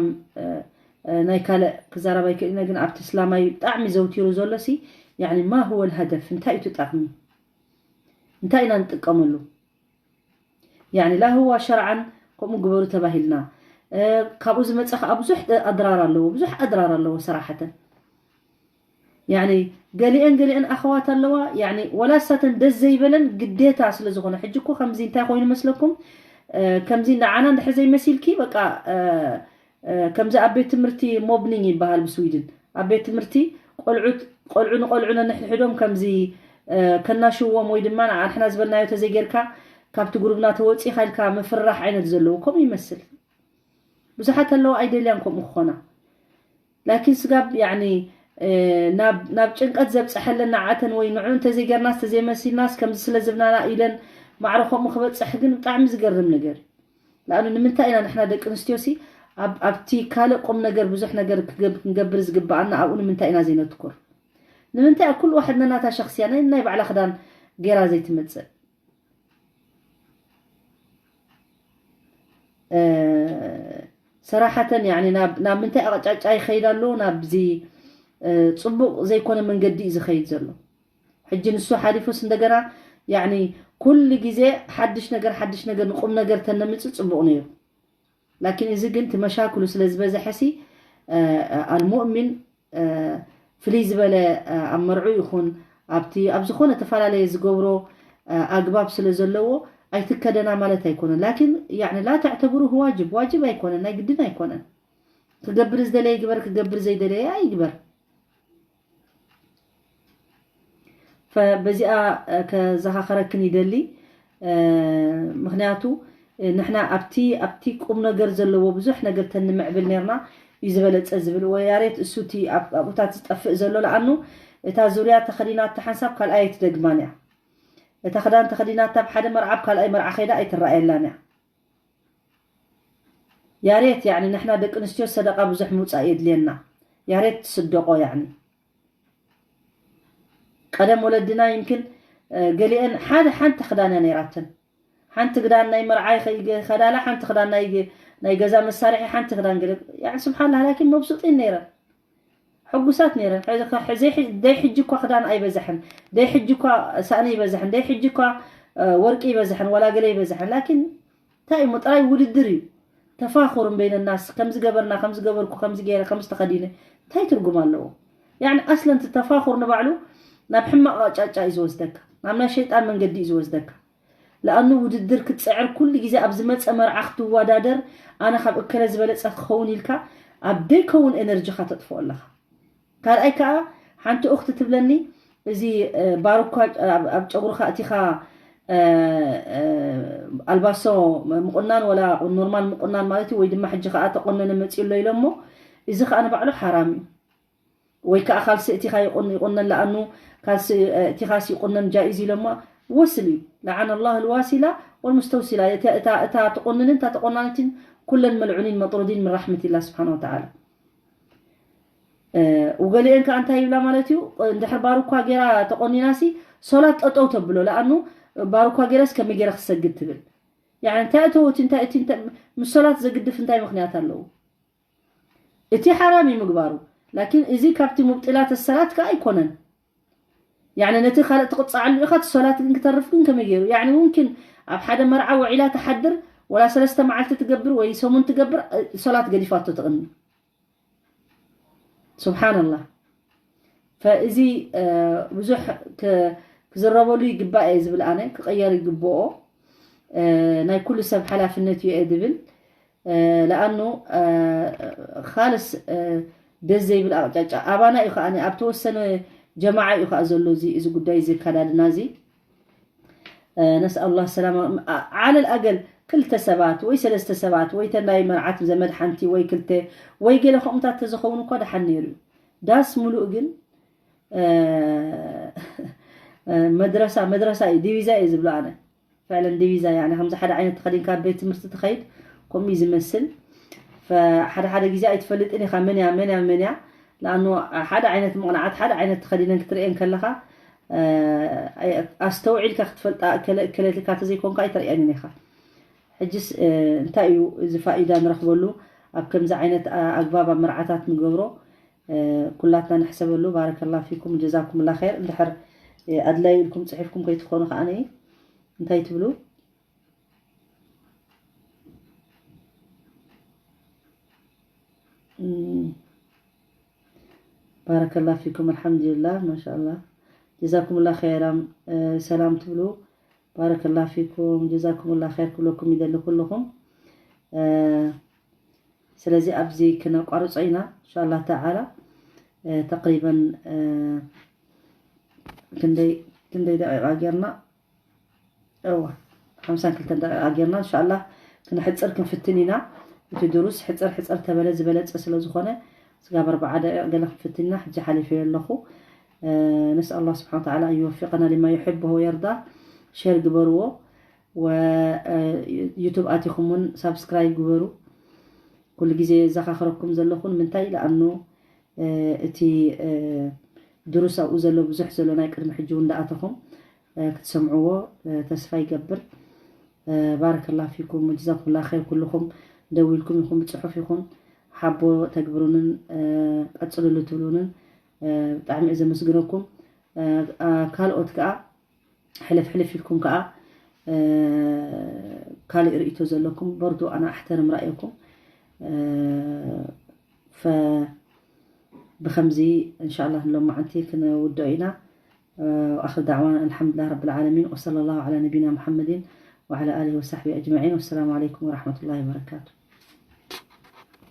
ናይ ካልእ ክዛረብ ኣይክእልነ፣ ግን ኣብቲ እስላማይ ብጣዕሚ ዘውቲሩ ዘሎ ሲ ማ ህወ ልሃደፍ እንታይ እዩ ትጠቕሚ? እንታይ ኢና ንጥቀመሉ? ያኒ ላ ህዋ ሸርዓን ከምኡ ግበሩ ተባሂልና። ካብኡ ዝመፀ ከዓ ብዙሕ ኣድራር ኣለዎ፣ ብዙሕ ኣድራር ኣለዎ ሰራሕተን። ያኒ ገሊአን ገሊአን ኣኸዋት ኣለዋ፣ ያኒ ወላ ሳተን ደስ ዘይበለን ግዴታ ስለ ዝኾነ። ሕጂ እኮ ከምዚ እንታይ ኮይኑ መስለኩም? ከምዚ ንዓና እንድሕር ዘይመሲልኪ በቃ ከምዚ ኣብ ቤት ትምህርቲ ሞብኒንግ ይበሃል ብስዊድን። ኣብ ቤት ትምህርቲ ቆልዑት ቆልዑ ንቆልዑ ነንሕድሕዶም ከምዚ ከናሽዎም ወይ ድማ ንሕና ዝበልናዮ ተዘይጌርካ ካብቲ ጉሩብና ተወፂእካ ኢልካ ምፍርራሕ ዓይነት ዘለዎ ከምኡ ይመስል። ብዙሓት ኣለዋ ኣይደልያን ከምኡ ክኾና። ላኪን ስጋብ ያኒ ናብ ጭንቀት ዘብፀሐለን ንዓተን ወይ ንዑ እንተዘይገርናስ ተዘይመሲልናስ ከምዚ ስለ ዝብናና ኢለን ማዕረ ከምኡ ክበፅሕ ግን ብጣዕሚ ዝገርም ነገር እዩ። ንኣኑ ንምንታይ ኢና ንሕና ደቂ ኣንስትዮ ሲ ኣብቲ ካልእ ቁም ነገር ብዙሕ ነገር ክንገብር ዝግብኣና ኣብኡ ንምንታይ ኢና ዘይነትኩር? ንምንታይ ኣብ ኩሉ ዋሕድ ነናታ ሸክስያ ናይ ባዕላ ክዳን ጌራ ዘይትመፅእ? ሰራሓተን ያኒ ናብ ምንታይ ኣቕጫጫ ይኸይድ ኣሎ? ናብዚ ፅቡቕ ዘይኮነ መንገዲ እዩ ዝኸይድ ዘሎ። ሕጂ ንሱ ሓሊፉስ እንደገና ያኒ ኩሉ ግዜ ሓድሽ ነገር ሓድሽ ነገር ንቁም ነገር ተነምፅእ ፅቡቕ ነይሩ። ላኪን እዚ ግን እቲ መሻክሉ ስለ ዝበዝሐሲ ኣልሙእሚን ፍልይ ዝበለ ኣብ መርዑ ይኹን ኣብቲ ኣብ ዝኾነ ተፈላለየ ዝገብሮ ኣግባብ ስለ ዘለዎ ኣይትከደና ማለት ኣይኮነን። ላኪን ያኒ ላ ተዕተብሩ ዋጅብ ዋጅብ ኣይኮነን፣ ናይ ግድን ኣይኮነን። ክገብር ዝደለየ ይግበር፣ ክገብር ዘይደለየ ኣይግበር። በዚኣ ከዘኻኸረክን ይደሊ። ምክንያቱ ንሕና ኣብቲ ኣብቲ ቁም ነገር ዘለዎ ብዙሕ ነገር ተንምዕብል ነርና እዩ ዝበለፀ ዝብል ወያሬት እሱ እቲ ኣብኡታት ዝጠፍእ ዘሎ ለኣኑ እታ ዙርያ ተኸዲናታ ሓንሳብ ካልኣይ ኣይትደግማን እያ። እታ ክዳን ተኸዲናታ ኣብ ሓደ መርዓ ኣብ ካልኣይ መርዓ ከይዳ ኣይትረኣየላን እያ። ያሬት ያኒ ንሕና ደቂ ኣንስትዮ ሰደቃ ብዙሕ ምውፃእ የድልየና። ያሬት ትስደቆ ያኒ ቀደም ወለድና ይምክን ገሊአን ሓደ ሓንቲ ክዳን እያ ነይራተን። ሓንቲ ክዳን ናይ መርዓ ይኸዳላ ሓንቲ ክዳን ናይ ገዛ መሳርሒ ሓንቲ ክዳን ገለ ስብሓንላ ላኪን መብሱጢን ነይረን። ሕጉሳት ነይረን። ደይ ሕጂ እኳ ክዳን ኣይበዛሕን፣ ደይ ሕጂ እኳ ሳእኒ ይበዛሕን፣ ደይ ሕጂ እኳ ወርቂ ይበዛሕን ዋላ ገለ ይበዛሕን። ላኪን እንታይ እሞ ጥራይ ውድድር እዩ። ተፋኹር በይነ ናስ ከም ዝገበርና ከም ዝገበርኩ ከም ዝገይረ ከም ዝተኸዲነ እንታይ ትርጉም ኣለዎ? ያኒ ኣስለን እቲ ተፋኹር ንባዕሉ ናብ ሕማቕ ኣቅጫጫ እዩ ዝወስደካ፣ ናብ ናይ ሸይጣን መንገዲ እዩ ዝወስደካ። ለኣኑ ውድድር ክትፅዕር ኩሉ ግዜ ኣብ ዝመፀ መርዓ ክትወዳደር ኣነ ካብ እከለ ዝበለፀ ክኸውን ኢልካ ኣብ ደይከውን ኤነርጂኻ ተጥፍኦ ኣለኻ። ካልኣይ ከዓ ሓንቲ እኽቲ ትብለኒ እዚ ባርኳ ኣብ ጨጉርካ እቲኻ ኣልባሶ ምቁናን ወላ ኖርማል ምቁናን ማለት እዩ ወይ ድማ ሕጂ ከዓ ተቆነነ መፅኡ ኣሎ ኢሎሞ እዚ ከዓ ንባዕሉ ሓራም እዩ። ወይ ከዓ ካልሲ እቲኻ ይቁነን ለኣኑ ካልሲ እቲኻስ ይቁነን ጃኢዝ ኢሎሞ ወስል እዩ። ለዓነ ላህ ልዋሲላ ወልሙስተውሲላ እታ ትቁንንን እታ ተቆናነትን ኩለን መልዑኒን መጥሩዲን ምን ራሕመት ላ ስብሓን ወተዓላ። ውገሊአን ከዓ እንታይ ይብላ ማለት እዩ። እንድሕር ባርኳ ገይራ ተቆኒናሲ ሶላት ጠጠው ተብሎ ለኣኑ ባርኳ ገይረስ ከመይ ገይረ ክሰግድ ትብል። ያኒ እንታይ እተወት እንታይ እቲ ምስ ሶላት ዘግድፍ እንታይ ምክንያት ኣለዎ? እቲ ሓራም እዩ ምግባሩ። ላኪን እዚ ካብቲ ሙብጢላት ሰላት ከዓ ኣይኮነን። ያኒ ነቲ ካልእ ትቕፃዓሉ ኢኻ እቲ ሶላት ግን ክተርፍ ግን ከመይ ገይሩ ያኒ ሙምኪን ኣብ ሓደ መርዓ ውዒላ ትሓድር ወላ ሰለስተ መዓልቲ ትገብር ወይ ሰሙን ትገብር ሶላት ገዲፋቶ ትቕኒ። ስብሓንላህ። ፈእዚ ብዙሕ ክዝረበሉ ይግባእ እየ ዝብል ኣነ ክቀየር ይግብኦ። ናይ ኩሉ ሰብ ሓላፍነት እዩ እየ ዝብል። ለኣኑ ካልስ ደስ ዘይብል ኣቅጫጫ ኣባና እዩ ከዓ ኣብ ተወሰነ ጀማዓ እዩ ከዓ ዘሎ እዚ ጉዳይ እዚ ኣካዳድና እዚ። ነስኣል ላህ ሰላማ። ዓለል ኣገል ክልተ ሰባት ወይ ሰለስተ ሰባት ወይ ተናይ መርዓት ዘመድ ሓንቲ ወይ ክልተ ወይ ገለ ከምኡታት ተዝኸውን እኳ ደሓን ነይሩ እዩ። ዳስ ሙሉእ ግን መድረሳ መድረሳ እዩ ዲቪዛ እዩ ዝብሎ ኣነ። ፍዕለን ዲቪዛ ያ ከምዚ ሓደ ዓይነት ተኸዲንካ ቤት ትምህርቲ ትኸይድ ከምኡ እዩ ዝመስል። ሓደ ሓደ ግዜ ኣይትፈልጥን ኢኻ መን እያ መን እያ መን እያ። ለኣኑ ሓደ ዓይነት መቕናዓት ሓደ ዓይነት ተኸዲነን ክትርእየን ከለኻ ኣስተውዒልካ ክትፈልጣ ከለልካ ተዘይኮንካ ኣይተርእየንን ኢኻ። ሕጅስ እንታይ እዩ እዚ ፋኢዳ ንረኽበሉ ኣብ ከምዚ ዓይነት ኣግባብ ኣብ መርዓታት ንገብሮ ኩላትና ንሕሰበሉ። ባረከላ ፊኩም ጀዛኩምላ ኸይር። እንድሕር ኣድላይ ኢልኩም ፅሒፍኩም ከይትኾኑ ከዓ እንታይ ትብሉ? ባረከላ ፊኩም ኣልሓምዱሊላህ ማሻላ ጀዛኩምላ ኸይራ። ሰላም ትብሉ ባረከላ ፊኩም ጀዛኩምላ ኸይር ክብለኩም ይደሊ ኩልኹም። ስለዚ ኣብዚ ክነቋርጾ ኢና እንሻላ ተዓላ። ተቅሪበን ክንደይ ደቂቃ ጌርና? እዋ ሓምሳን ክልተን ደቂቃ ጌርና እንሻላ። ክንሕፅር ክንፍትን ኢና። እቲ ድሩስ ሕፅር ሕፅር ተበለ ዝበለፀ ስለዝኾነ ስጋብ ኣርባዓ ደቂቅ ገለ ክንፍትን ኢና። ሕጂ ሓሊፈዮ ኣለኹ። ነስኣል ላህ ስብሓን ተዓላ ኣን ይወፊቀና ሊማ ዩሕብሁ ወየርዳ። ሼር ግበርዎ። ዩቱብ ኣቲኹም እውን ሳብስክራይብ ግበሩ። ኩሉ ግዜ ዘኻኽረኩም ዘለኹ ንምንታይ ለኣኑ እቲ ድሩስ ኣብኡ ዘሎ ብዙሕ ዘሎ ናይ ቅድሚ ሕጂ እውን እንዳኣተኹም ክትሰምዕዎ ተስፋ ይገብር። ባረከላ ፊኩም ጀዛኩምላ ኸይር ኩልኹም ደዊልኩም ይኹን ብፅሑፍ ይኹን ሓቦ ተግብሩንን ቀፅልሉ ትብሉንን ብጣዕሚ እየ ዘመስግነኩም። ካልኦት ከዓ ሕልፍ ሕልፍ ኢልኩም ከዓ ካልእ ርእይቶ ዘለኩም በርዱ ኣነ ኣሕተርም ራእየኩም። ብከምዚ እንሻላ ንሎማዓንቲ ክንውድኦ ኢና። ኣክር ዳዕዋና ኣልሓምዱላ ረብ ልዓለሚን ወሰለ ላሁ ላ ነቢና ሙሓመድን ወላ ኣሊ ወሳሕቢ ኣጅማዒን ወሰላሙ ዓለይኩም ወረሕመቱላ ወበረካቱ።